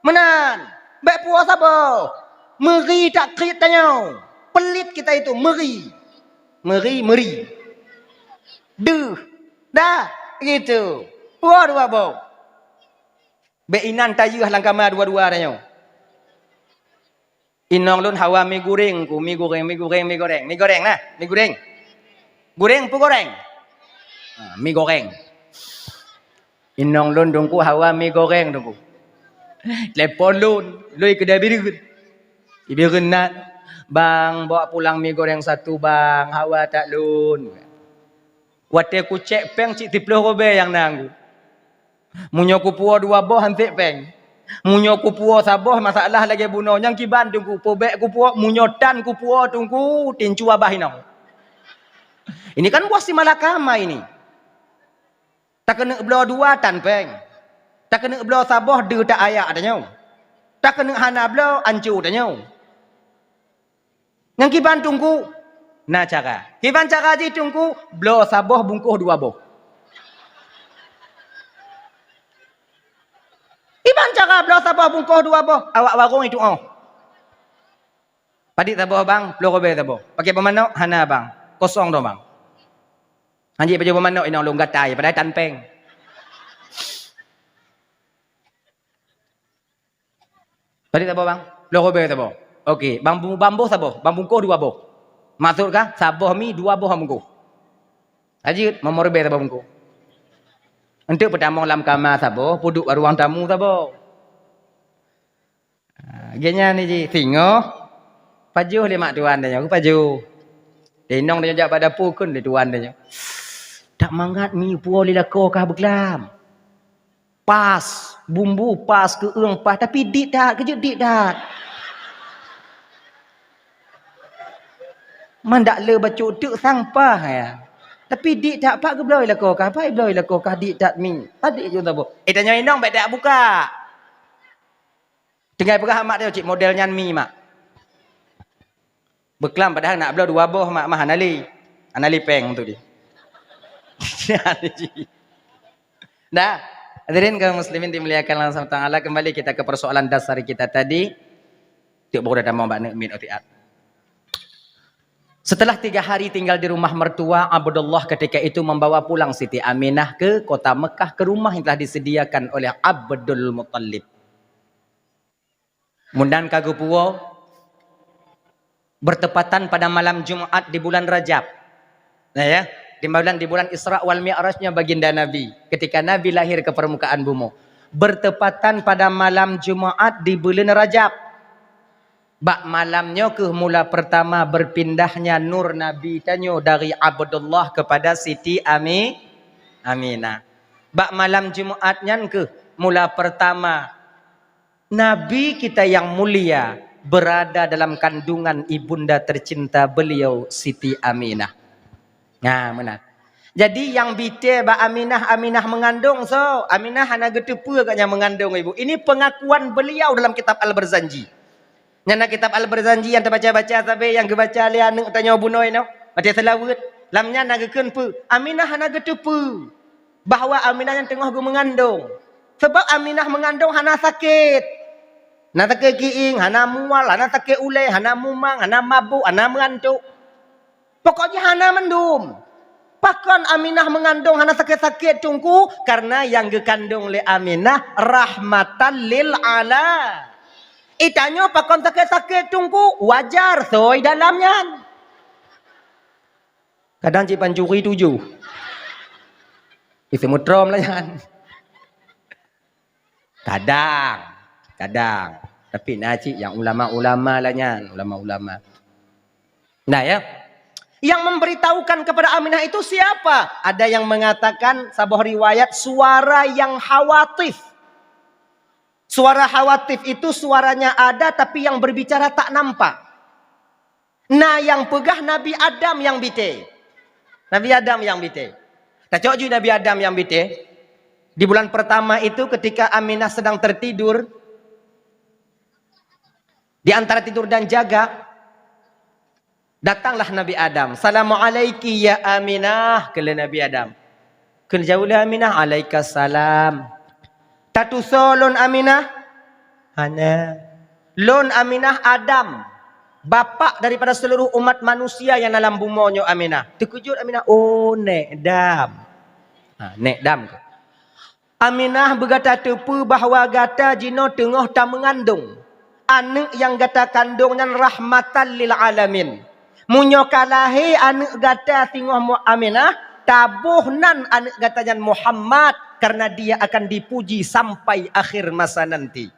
Meunan, bèk puwoe saboh. Meuri that kriet tanyoe. Pelit kita itu, meuri. Meuri, meuri. Deuh. Dah, gitu. Puwoe dua boh. Bèk inan tayeuh lam kama dua-dua tanyoe. Inong lôn hawa mi guréng ku, mi guréng, mi guréng, mi guréng, mi guréng nah, mi guréng. Guréng peue goreng? Ha, mi goreng. Inong lôn Teungku hawa mi goreng Teungku. Telepon lôn, lôn keude bireuen. Bireuen nan, "Bang, bawa pulang mi goreng satu, Bang, hawa that lôn." Watèe kucèk pèng cit siplôh ribèe nyang na Teungku. Meunyoe kupuwoe dua boh han sép pèng. Meunyoe kupuwoe saboh masalah lagèe bunoe nyang kiban Teungku, peubèk kupuwoe, meunyoe tan kupuwoe Teungku, tincu abah inong. Ini kan boh si malakama ini. Takeuneuk bloe dua tan pèng. Takeuneuk bloe saboh deuh tak ayak tanyoe. Takeuneuk hana bloe anco tanyoe. Nyang kiban Teungku, Na cara. Kiban cara jih Teungku, bloe saboh bungkôh dua boh. Kiban cara bloe saboh bungkôh dua boh, awak warong itu'oh. Padit saboh bang, ploh ribèe saboh. Pakè peumanok, hana bang. Kosong dong bang. Hanjeuet pajoh peumanok inong lôn gatai, padahai tan pèng. Padit saboh bang? Ploh ribèe saboh. Oke, bang bu-, bang boh saboh, bang bungkôh dua boh. Maksud kah, saboh mi dua boh bungkôh. Lanjut, meumeu ribèe saboh bungkôh. Enteuk peutamong lam kama saboh, peuduek bak ruang tamu saboh. Ha, geuhnyan ni jih, singoh, pajoh lé mak tuan tanyoe, pajoh. Lé inong tanyoe jak bak dapu, kheun lé tuan tanyoe. Tak mangat mi puwoe lé lakoe kah beuklam. Pas, bumbu pas, keu'eueng pas, tapi dit that, keujeuet dit that. Man dak le bacut teuk sang paih, ya. Tapi dit that, pat geubloe lakoe kah, pat geubloe lakoe kah dit that mi. Padit ju saboh. Eh, tanyoe inong bèk dak buka. Tinggai peugah mak dia, "Cit model nyan mi, mak." Beuklam padahai nak bloe dua boh, mak, mah hana lé. Hana lé pèng tu di. Dah. Hadirin kaum muslimin dimuliakan Allah Subhanahu wa Taala, kembali kita ke persoalan dasar kita tadi. Tiep boh dah tamong bak neuk mit otiat. Setelah tiga hari tinggal di rumah mertua, Abdullah ketika itu membawa pulang Siti Aminah ke kota Mekah, ke rumah yang telah disediakan oleh Abdul Muttalib. Mudan ka geupuwoe, bertepatan pada malam Jumat di bulan Rajab. Nah, ya, di bulan, di bulan Isra wal Mi'rajnya baginda Nabi, ketika Nabi lahir ke permukaan bumoe. Bertepatan pada malam Jumat di bulan Rajab. Bak malam nyoe keuh mula pertama berpindahnya nur Nabi tanyoe dari Abdullah kepada Siti Ami-, Aminah. Bak malam Jumat nyan keuh mula pertama Nabi kita yang mulia berada dalam kandungan ibunda tercinta beliau, Siti Aminah. Nah, meunan. Jadi, nyang bite bak Aminah, Aminah mengandung, so, Aminah hana geuteupeue gobnyan mengandung, Ibu. Ini pengakuan beliau dalam kitab Al-Barzanji. Nyan na kitab Al-Barzanji nyang tabaca-baca sabe, nyang geubaca lé aneuk tanyoe bunoe nyoe, watèe seulaweuet. Lam nyan na geukheun peue? Aminah hana geuteupeue bahwa Aminah nyan teungoh geumeungandong. Sabab Aminah meungandong hana sakét. Hana sakét kiéng, hana mual, hana sakét ulèe, hana mumang, hana mabök, hana meugantok. Pokok jih hana mandum. Pakon Aminah meungandong hana sakét-sakét, Teungku? Karena nyang geukandong lé Aminah rahmatan lil ala. Geutanyoe pakon sakét-sakét, Teungku? Wajar, soi dalam nyan. Kadang cit pancuri tujoh. Ih, seumeutrom lah nyan. Kadang, kadang. Tapi na cit nyang ulama-ulama lah nyan, ulama-ulama. Nah, ya. Yang memberitahukan kepada Aminah itu siapa? Ada yang mengatakan saboh riwayat suara yang khawatif. Suara khawatif itu suaranya ada tapi yang berbicara tak nampak. Na nyang peugah Nabi Adam nyang bite. Nabi Adam nyang bite. Tacok ju Nabi Adam nyang bite. Di bulan pertama itu ketika Aminah sedang tertidur, di antara tidur dan jaga, datanglah Nabi Adam. "Salamu'alaiki ya Aminah," kheun lé Nabi Adam. Kheun jaweueb lé Aminah, "Alaikasalam." "Tatusoe lôn Aminah?" "Hana." "Lôn Aminah Adam, bapak daripada seluruh umat manusia nyang na lam bumoe nyoe Aminah." Teukeujot Aminah, "Oh, nèk Dam." Ha, nèk Dam keuh. "Aminah, beugata teupeue bahwa gata jinoe teungoh tameungandong. Aneuk nyang gata kandong nyan rahmatan lil alamin. Meunyoe ka lahé aneuk gata singoh Mu-, Aminah, taboh nan aneuk gata nyan Muhammad, karena dia akan dipuji sampai akhir masa nanti."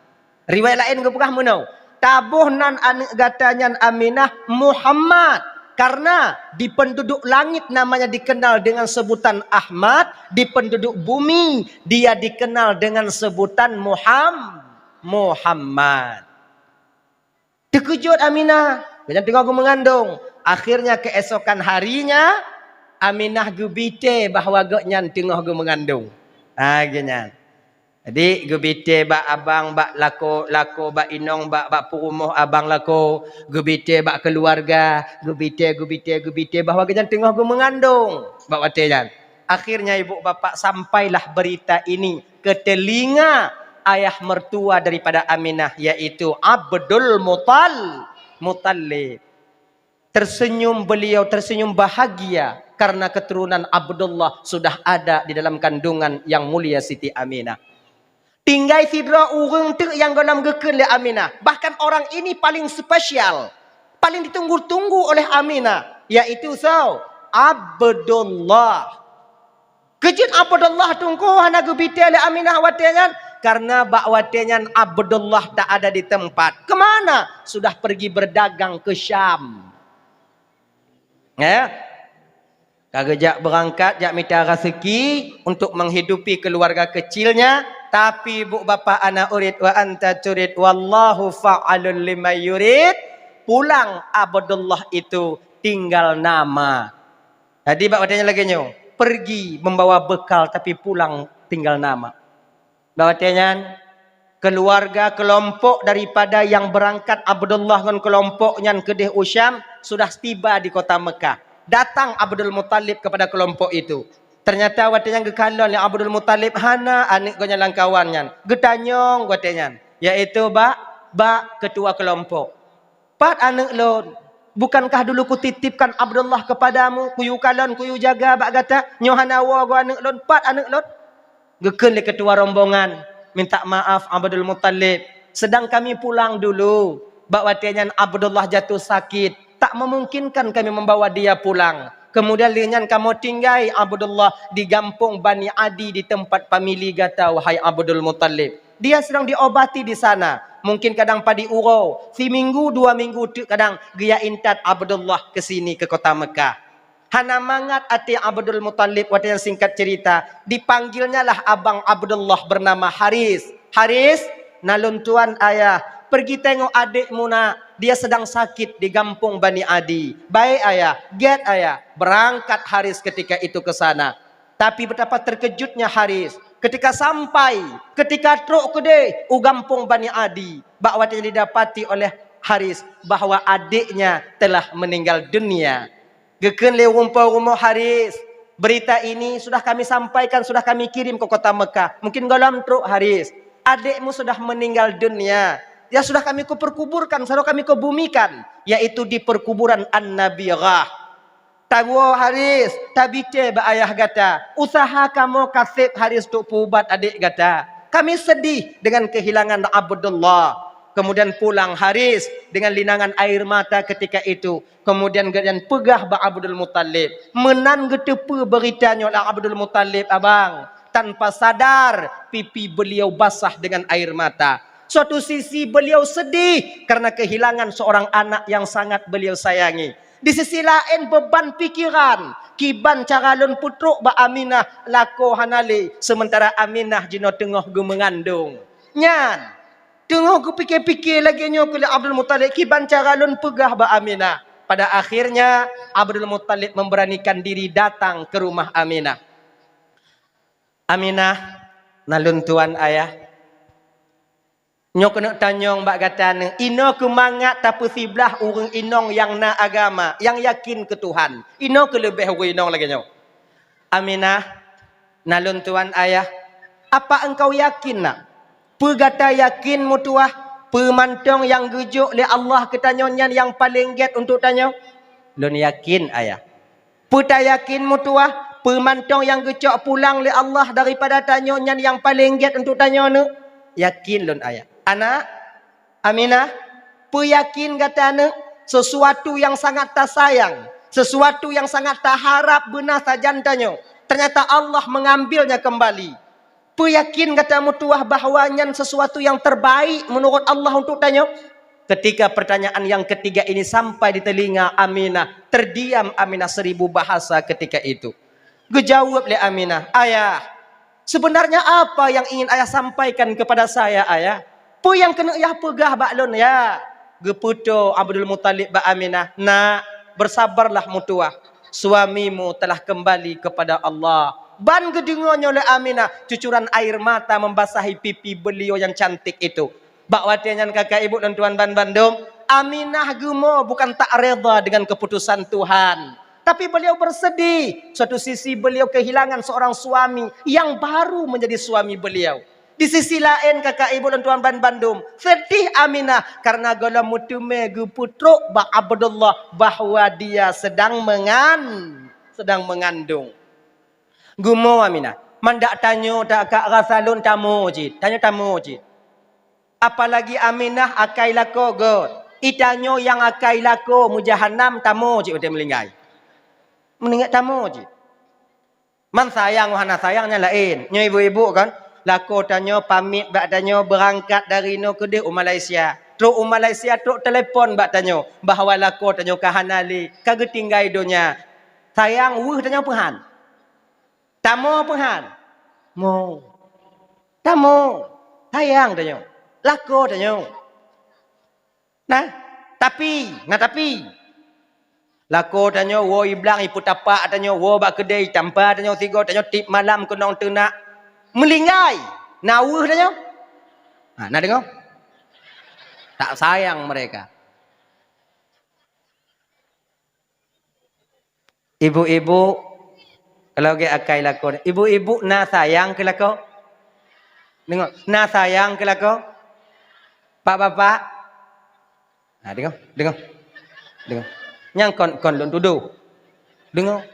Riwayat laén geupeugah meunoe, "Taboh nan aneuk gata nyan Aminah Muhammad, karena di penduduk langit namanya dikenal dengan sebutan Ahmad, di penduduk bumi dia dikenal dengan sebutan Muham-, Muhammad." Teukeujot Aminah, gobnyan teungoh geumeungandong. Akhirnya keesokan harinya, Aminah geubite bahwa gobnyan teungoh geumeungandong. Ha, gobnyan. Jadi, geubitée bak abang, bak lakoe, lakoe bak inong, bak, bak peurumoh abang lakoe, geubitée bak keuluwarga, geubitée, geubitée, geubitée bahwa geuhnyan teungoh geumeungandong bak watée nyan. Akhirnya, ibu bapak, sampailah berita ini ke telinga ayah mertua daripada Aminah, yaitu Abdul Mutal-, Muttalib. Tersenyum beliau, tersenyum bahagia karena keturunan Abdullah sudah ada di dalam kandungan yang mulia Siti Aminah. Tinggai sidroe ureuëng teuk nyang gohlom geukheun lé Aminah. Bahkan orang ini paling spesial, paling ditunggu-tunggu oleh Aminah, yaitu soe? Abdullah. Keu jeuet Abdullah teungku hana geubitée lé Aminah watée nyan, karena bak watée nyan Abdullah tak ada di tempat. Kemana? Sudah pergi berdagang ke Syam. Ya? Ka geujak beurangkat, jak mita raseuki untuk menghidupi keluarga kecilnya, tapi bu bapak ana urid wa anta turid, wallahu fa'alul lima yurid, pulang Abdullah itu tinggal nama. Jadi bak watée nyan lagée nyoe, pergi membawa bekal tapi pulang tinggal nama. Bak watée nyan, keluarga keulompok daripada nyang beurangkat Abdullah ngon keulompok nyan keudeh u Syam sudah tiba di kota Mekah. Datang Abdul Muttalib kepada kelompok itu. Ternyata watée nyan geukalon lé Abdul Muttalib hana aneuëk gobnyan lam kawan nyan. Geutanyong watée nyan, yaitu bak, bak ketua keulompok. "Pat aneuëk lôn? Bukankah dulu kutitipkan Abdullah kepadamu, kuyue kalon, kuyue jaga bak gata? Nyoe hana woe goe aneuëk lôn, pat aneuëk lôn?" Geukheun lé ketua rombongan, "Minta maaf Abdul Muttalib, sedang kami pulang dulu. Bak watée nyan Abdullah jatuh sakit, tak memungkinkan kami membawa dia pulang. Kemudian lheueh nyan kamoe tinggai Abdullah di gampông Bani Adi di tempat famili gata, wahai Abdul Muttalib. Dia sedang diobati di sana. Mungkin kadang padum uroe, siminggu dua minggu teuk kadang geujak intat Abdullah ke sini, ke kota Mekah." Hana mangat até Abdul Muttalib watée nyan, singkat cerita, dipanggilnyalah abang Abdullah bernama Haris. "Haris, na lôn tuan ayah, pergi tengok adikmu nak, dia sedang sakit di gampông Bani Adi." "Baik ayah, gét ayah." Berangkat Haris ketika itu ke sana. Tapi betapa terkejutnya Haris ketika sampai, ketika trok keudeh u gampông Bani Adi, bak watée nyan didapati oleh Haris bahwa adiknya telah meninggal dunia. Geukheun lé ureuëng po rumoh Haris, "Berita ini sudah kami sampaikan, sudah kami kirim ke kota Mekah. Mungkin gohlom trok Haris. Adikmu sudah meninggal dunia. Ya sudah kami kuperkuburkan, sudah kami kubumikan, yaitu di perkuburan An-Nabirah. Tawoe Haris, tabitée bak ayah gata. Usaha kamoe kaseb Haris untuk peuubat adék gata. Kami sedih dengan kehilangan Abdullah." Kemudian pulang Haris dengan linangan air mata ketika itu. Kemudian gobnyan peugah bak Abdul Muttalib, meunan geuteupeue beurita nyoe lé Abdul Muttalib, abang, tanpa sadar pipi beliau basah dengan air mata. Suatu sisi beliau sedih karena kehilangan seorang anak yang sangat beliau sayangi. Di sisi laén beban pikiran, kiban cara lôn peutrok bak Aminah, lakoe hana lé, sementara Aminah jinoe teungoh geumeungandong. Nyan, teungoh geupike-pike lagée nyoe keu lé Abdul Muttalib, kiban cara lôn peugah bak Aminah. Pada akhirnya Abdul Muttalib memberanikan diri datang ke rumah Aminah. "Aminah, na lôn tuan ayah. Nyoe keuneuk tanyong bak gata neuh, inoe keuh mangat tapeusiblah ureuëng inong nyang na agama, nyang yakin keu Tuhan. Inoe keuh leubeh ureuëng inong lagée nyoe." "Aminah, na lôn tuan ayah, apa engkau yakin nak? Peue gata yakin meutuwah, peue mantong nyang geujok lé Allah keu tanyoe nyan nyang paleng gét untuk tanyoe?" "Lôn yakin ayah." "Peue tayakin meutuwah, peue mantong nyang geucok pulang lé Allah daripada tanyoe nyan nyang paleng gét untuk tanyoe neuh?" "Yakin lôn ayah." "Anak, Aminah, peue yakin gata neuh, sesuatu nyang sangat tasayang, sesuatu nyang sangat taharab beuna sajan tanyoe, ternyata Allah mengambilnya kembali? Peue yakin gata meutuwah bahwa nyan sesuatu nyang terbaik menurut Allah untuk tanyoe?" Ketika pertanyaan yang ketiga ini sampai di telinga Aminah, terdiam Aminah seribu bahasa ketika itu. Geujaweueb lé Aminah, "Ayah, sebenarnya apa yang ingin ayah sampaikan kepada saya, ayah? Peue nyang keuneuk yah peugah bak lôn, ya?" Geupeutoe Abdul Muttalib bak Aminah, "Nak, bersabarlah meutuwah. Suamimu telah kembali kepada Allah. Ban geudeungoe nyoe lé Aminah, cucuran air mata membasahi pipi beliau yang cantik itu. Bak watée nyan kakak ibu dan tuan ban bandum, Aminah geumo bukan tak reda dengan keputusan Tuhan, tapi beliau bersedih. Suatu sisi beliau kehilangan seorang suami yang baru menjadi suami beliau. Di sisi laén kakak ibu dan tuan ban bandum, sedih Aminah karena gohlom meuteumé geupeutrok bak Abdullah bahwa dia sedang mengan-, sedang mengandung. Geumo Aminah, mandak tanyoe dak kak rasa lôn tamu cit, tanyoe tamu cit. Apalagi Aminah akai lakoe göt. Itanyoe nyang akai lakoe meujahanam tamu cit watée meulinggai. Meuninggai tamu cit. Man sayang hana sayang nyan laén. Nyoe ibu-ibu kan, lakoe tanyoe pamit bak tanyoe beurangkat dari noe keudeh u Malaysia. Trok u Malaysia trok telepon bak tanyoe bahwa lakoe tanyoe ka hana lé, ka geutinggai donya. Sayang weueh tanyoe peuhan. Tamu peuhan. Mo. Tamu. Sayang tanyoe. Lakoe tanyoe. Nah, tapi, nah tapi. Lakoe tanyoe woe iblang ipeutapak tanyoe woe bak keudée itampa tanyoe sigoe tanyoe tieb malam keunong teunak meulinggai. Na weueh tanyoe. Ha, na deungoe? Tak sayang mereka. Ibu-ibu, kalau gét akai lakoe, ibu-ibu na sayang keu lakoe? Deungoe, na sayang keu lakoe? Pak bapak? Ha, deungoe, deungoe. Deungoe. Nyang kon, kon lôn tudoh. Deungoe.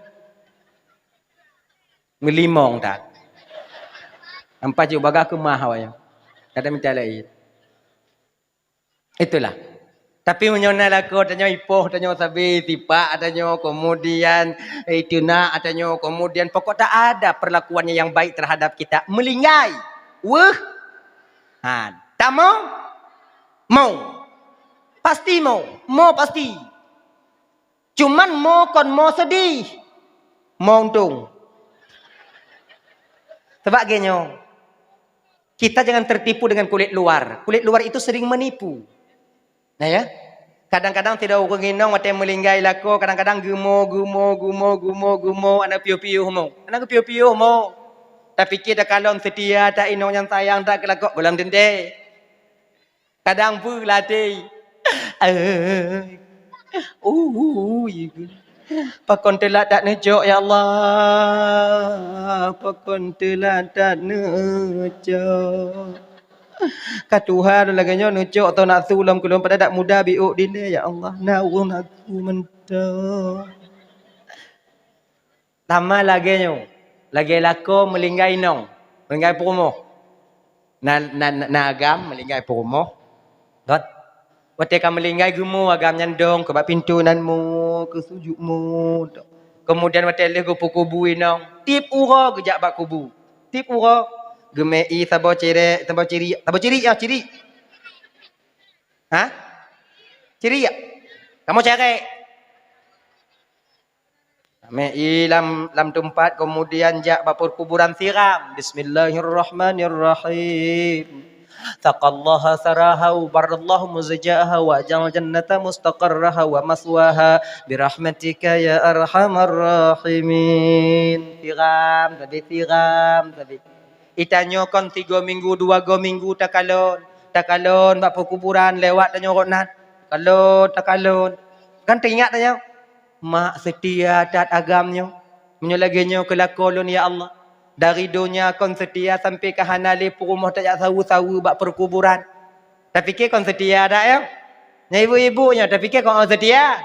Meulimong that. Ampai ju bagah keumah awaknyan. Kada mita laén. Itulah. Tapi meunyoe na lakoe tanyoe ipoh tanyoe sabe, tipak tanyoe, kemudian, eh, teunak tanyoe, kemudian pokok tak ada perlakuannya yang baik terhadap kita. Meulinggai. Weueh. Ha, tamu? Mo. Pasti mo. Mo pasti. Cuman mo kon mo sedih. Mo untông. Sabab geuh nyoe, kita jangan tertipu dengan kulit luar. Kulit luar itu sering menipu. Nah ya. Kadang-kadang sidroe ureuëng inong watée meulinggai lakoe, kadang-kadang geumo, geumo, geumo, geumo, geumo, aneuk piôh-piôh mo. Aneuk piôh-piôh mo. Tapike takalon seutia that inong nyang sayang that keu lakoe gohlom teuntée. Kadang peue latée. Eh. Ui. Pakon teulat that neucok, ya Allah. Pakon teulat that neucok. Ka tuha lagée nyoe neucok tho nafsu lom keu lôn padahai dak muda biôk dilée, ya Allah. Na ureuëng nafsu mantong. Sama lagée nyoe, lagée lakoe meulinggai inong, meulinggai peurumoh. Na, na, na, na agam meulinggai peurumoh. Kan? Watée ka meulinggai geumo agam nyan dong keu bak pintoe nan mo, keu sujut mo. Kemudian watée lheueh geupeukubu inong, tieb uroe geujak bak kubu. Tieb uroe, geumé ié saboh cirek, saboh cirik, saboh cirik ya, cirik. Ha? Cirik ya? Kamoe cirek. Mé ié lam, lam teumpat, kemudian jak bak perkuburan siram. Bismillahirrahmanirrahim. Saqallaha saraha wa barrallahu muzjaha wa ja'al jannata mustaqarraha wa maswaha birahmatika ya arhamar rahimin. Siram, sabe siram, sabe. Itanyoe kon tiga minggu, dua go minggu takalon, takalon bak peukuburan lewat tanyoe rot nan. Takalon, takalon. Kan teuingat tanyoe, mak seutia that agam nyoe. Meunyoe lagée nyoe keu lakoe lôn, ya Allah. Dari donya kon seutia sampai ka hana lé peurumoh tajak saweue-saweue bak peukuburan. Tapike kon seutia that, ya? Nyan ibu-ibu nyoe tapike kon seutia.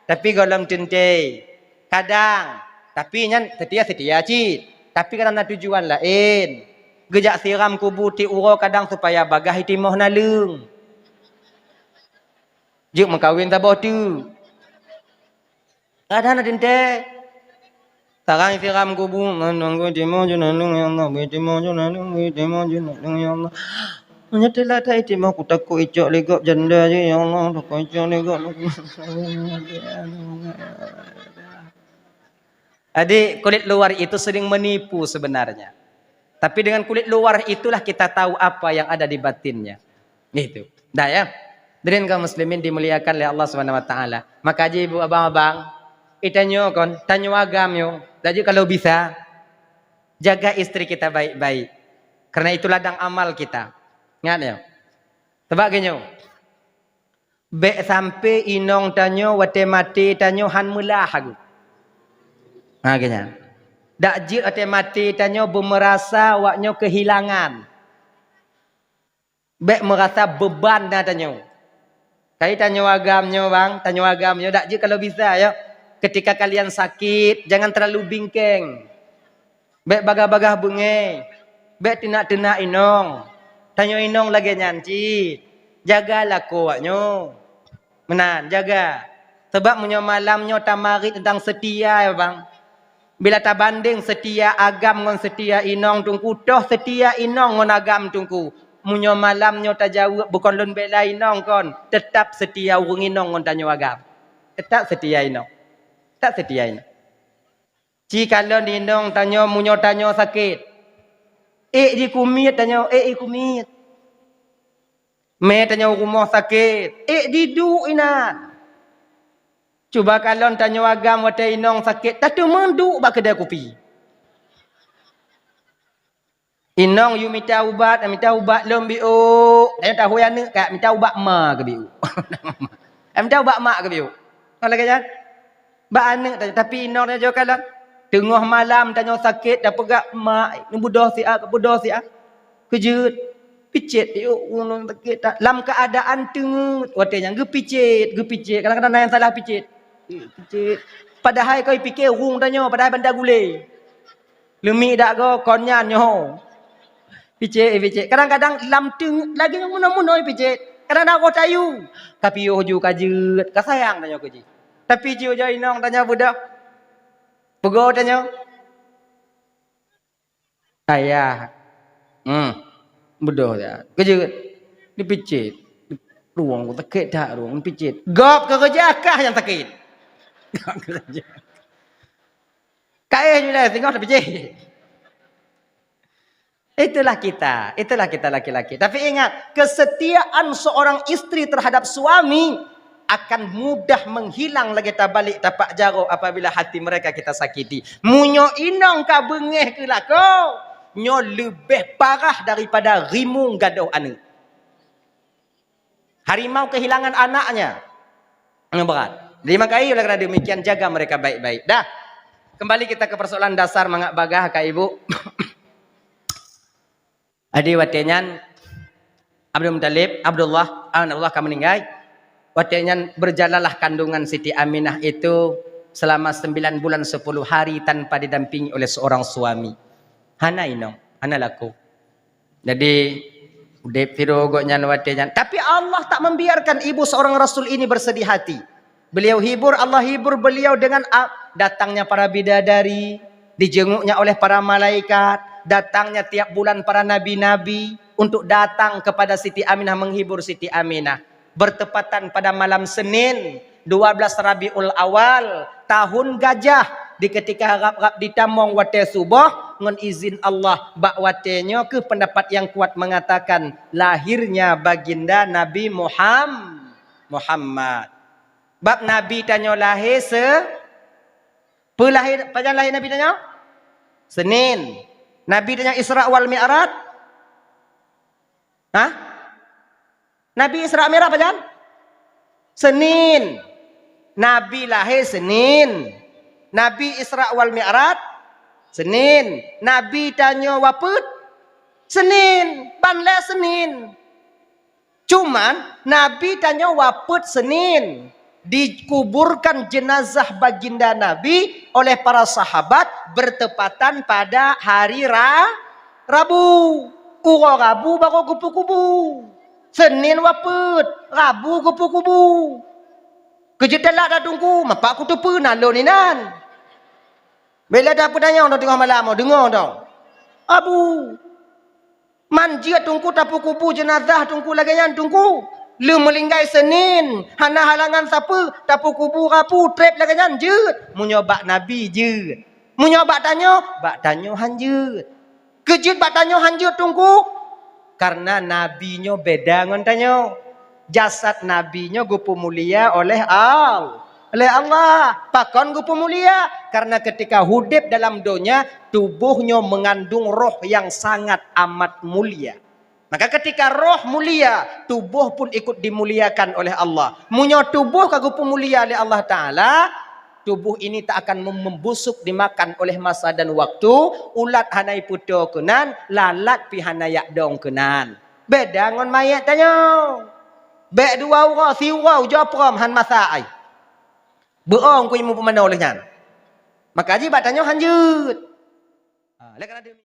Tapi gohlom teuntée. Kadang, tapi nyan seutia-seutia cit. Tapi kadang na tujuan laén. Geujak siram kubu tieb uroe kadang supaya bagah itimoh naleueng. Jeuet meukawen saboh teuk. Kadang na teuntée. Sarang siram kubu, nangku timoh jeuet naleueng, ya Allah, bri timoh jeuet naleueng, bri timoh jeuet naleueng, ya Allah. Meunyoe teulat that itimoh, kutakot icok lé gob janda jih, ya Allah, takot icok lé gob. Adik, kulit luar itu sering menipu sebenarnya. Tapi dengan kulit luar itulah kita tahu apa yang ada di batinnya. Gitu. Dah ya. Hadirin kaum muslimin dimuliakan oleh Allah Subhanahu wa taala. Maka ji ibu abang-abang, itanyoe kon, tanyoe agam nyoe. Laju kalau bisa, Jaga istri kita baik-baik. Karena itu ladang amal kita. Ingat ya. Sebab gini, bèk sampai inong tanyoe watèe maté tanyoe han meulah lagoe. Ha, gini. Dak jeuet watèe maté tanyoe beumeurasa awaknyoe keuhilangan. Bèk meurasa beuban na tanyoe. Kai tanyoe agam nyoe, bang, tanyoe agam nyoe, dak jeuet kalau bisa, ya. Ketika kalian sakit, jangan terlalu bingkeng. Bèk bagah-bagah beungèh. Bèk teunak-teunak inong. Tanyoe inong lagèe nyan cit. Jaga lakoe awaknyoe. Meunan, jaga. Sebab meunyoe malam nyoe tamarit teuntang seutia, ya, bang. Bila tabandeng seutia agam ngon seutia inong teungku, toh seutia inong ngon agam teungku. Meunyoe malam nyoe tajaweueb bukon lôn bela inong kon, teutap seutia ureueng inong ngon tanyoe agam. Teutap seutia inong. Teutap seutia inong. Ci kalon inong tanyoe meunyoe tanyoe sakét. Ék jikumiet tanyoe, ék jikumiet. Mé tanyoe rumoh sakét, ék jiduek inan. Cuba kalon tanyoe agam watèe inong sakét, tateumeung duek bak keudè kupi. Inong yue mita ubat, mita ubat lom biôk. Tanyoe tahôi aneuk ka mita ubat ma keu biôk. Mita ubat mak keu biôk. Kon lagèe nyan. Bak aneuk tanyoe, tapi inong tanyoe kalon. Teungoh malam tanyoe sakét, tapeugah, "Mak, neubeudôh siat, kabeudôh siat." Keujeuet. Picét, "Yuk, ulôn sakét that." Lam keuadaan teungeut. Watèe nyan geupicét, geupicét. Kadang-kadang na nyang salah picét. Picét. Padahai kau pike ureueng tanyoe, padahai banda gulé. Leumik dak go, kon nyan nyoe. Picét, picét. Kadang-kadang lam teungeut lagèe nyang meunoe-meunoe picét. Kadang-kadang roh tayue. Ka piôh ju ka jeuet, ka sayang tanyoe keu jih. Tapi jiôh-jiôh inong tanyoe beudôh. Peugah tanyoe. Ayah. Hmm. Beudôh dah. Keujeuet. Dipicét. Rueng sakét that rueng dipicét. Gob keureuja kah nyang sakét. Gob keureuja. Kaéh nyoe singoh dipicét. Itulah kita, itulah kita laki-laki. Tapi ingat, kesetiaan seorang istri terhadap suami akan mudah menghilang lagèe tabalek tapak jaroe apabila hati mereka kita sakiti. Meunyoe inong ka beungèh keu lakoe, nyoe leubeh parah daripada rimueng gadôh aneuk. Harimau kehilangan anaknya. Nyoe brat. Jadi maka, oleh karena demikian, jaga mereka baik-baik. Dah. Kembali kita ke persoalan dasar mangat bagah, Kak Ibu. Jadi watèe nyan Abdul Muthalib, Abdullah, Abdullah ka meuninggai. Watèe nyan berjalanlah kandungan Siti Aminah itu selama sembilan bulan sepuluh hari tanpa didampingi oleh seorang suami. Hana inong, hana lakoe. Jadi, udép sidroe gobnyan watèe nyan. Tapi Allah tak membiarkan ibu seorang rasul ini bersedih hati. Beliau hibur, Allah hibur beliau dengan a-, datangnya para bidadari, dijenguknya oleh para malaikat, datangnya tiap bulan para nabi-nabi untuk datang kepada Siti Aminah, menghibur Siti Aminah. Bertepatan pada malam Senin, dua belas Rabiul Awal, tahun gajah, di ketika rab-rab ditamong watèe suboh, ngon izin Allah, bak watèe nyoe keuh pendapat yang kuat mengatakan lahirnya baginda Nabi Muham-, Muhammad. Bab Nabi tanyoe lahé se-, peue lahé, pajan lahé Nabi tanyoe? Senin. Nabi tanyoe Isra wal Mi'raj? Hah? Nabi Isra Mi'raj pajan? Senin. Nabi lahé Senin. Nabi Isra wal Mi'raj Senin. Nabi tanyoe wafeuet Senin. Ban lé Senin. Cuman, Nabi tanyoe wafeuet Senin. Dikuburkan jenazah baginda Nabi oleh para sahabat bertepatan pada hari Ra-, Rabu. Uroe Rabu barô geupeukubu. Senin wafeuet, Rabu geupeukubu. Keujeuet telat dah Teungku, mapak kuteupeue nan lôn inan. Bila dah peutanyong dong teungoh malam, oh, deungoe dong. Rabu. Man jeuet Teungku tapeukubu jenazah Teungku lagèe nyan Teungku. Lheuh meuninggai Senin, hana halangan sapeue, tapeukubu Rabu, trép lagèe nyan jeuet. Meunyoe bak Nabi jeuet. Meunyoe bak tanyoe, bak tanyoe han jeuet. Keujeuet bak tanyoe han jeuet Teungku? Karena Nabi nyoe beda ngon tanyoe. Jasad Nabi nyoe geupeumulia oleh Al-, Lé Allah. Pakon geupeumulia? Karena ketika hudeb dalam donya, tuboh nyoe meungandong roh nyang sangat amat mulia. Maka ketika roh mulia, tuboh pun ikut dimuliakan oleh Allah. Meunyoe tuboh ka geupeumulia lé Allah Taala, tuboh ini tak akan mem-, membusuk dimakan oleh masa dan waktu, ulat hana ipeutoe keunan, lalat pih hana yak dong keunan. Beda ngon manyét tanyoe. Bék dua uroe, siuroe ujoe prom han masak ai. Beuong ku imu peumanoe lheueh nyan. Maka jih bak tanyoe han jeuet. Ha, lé kana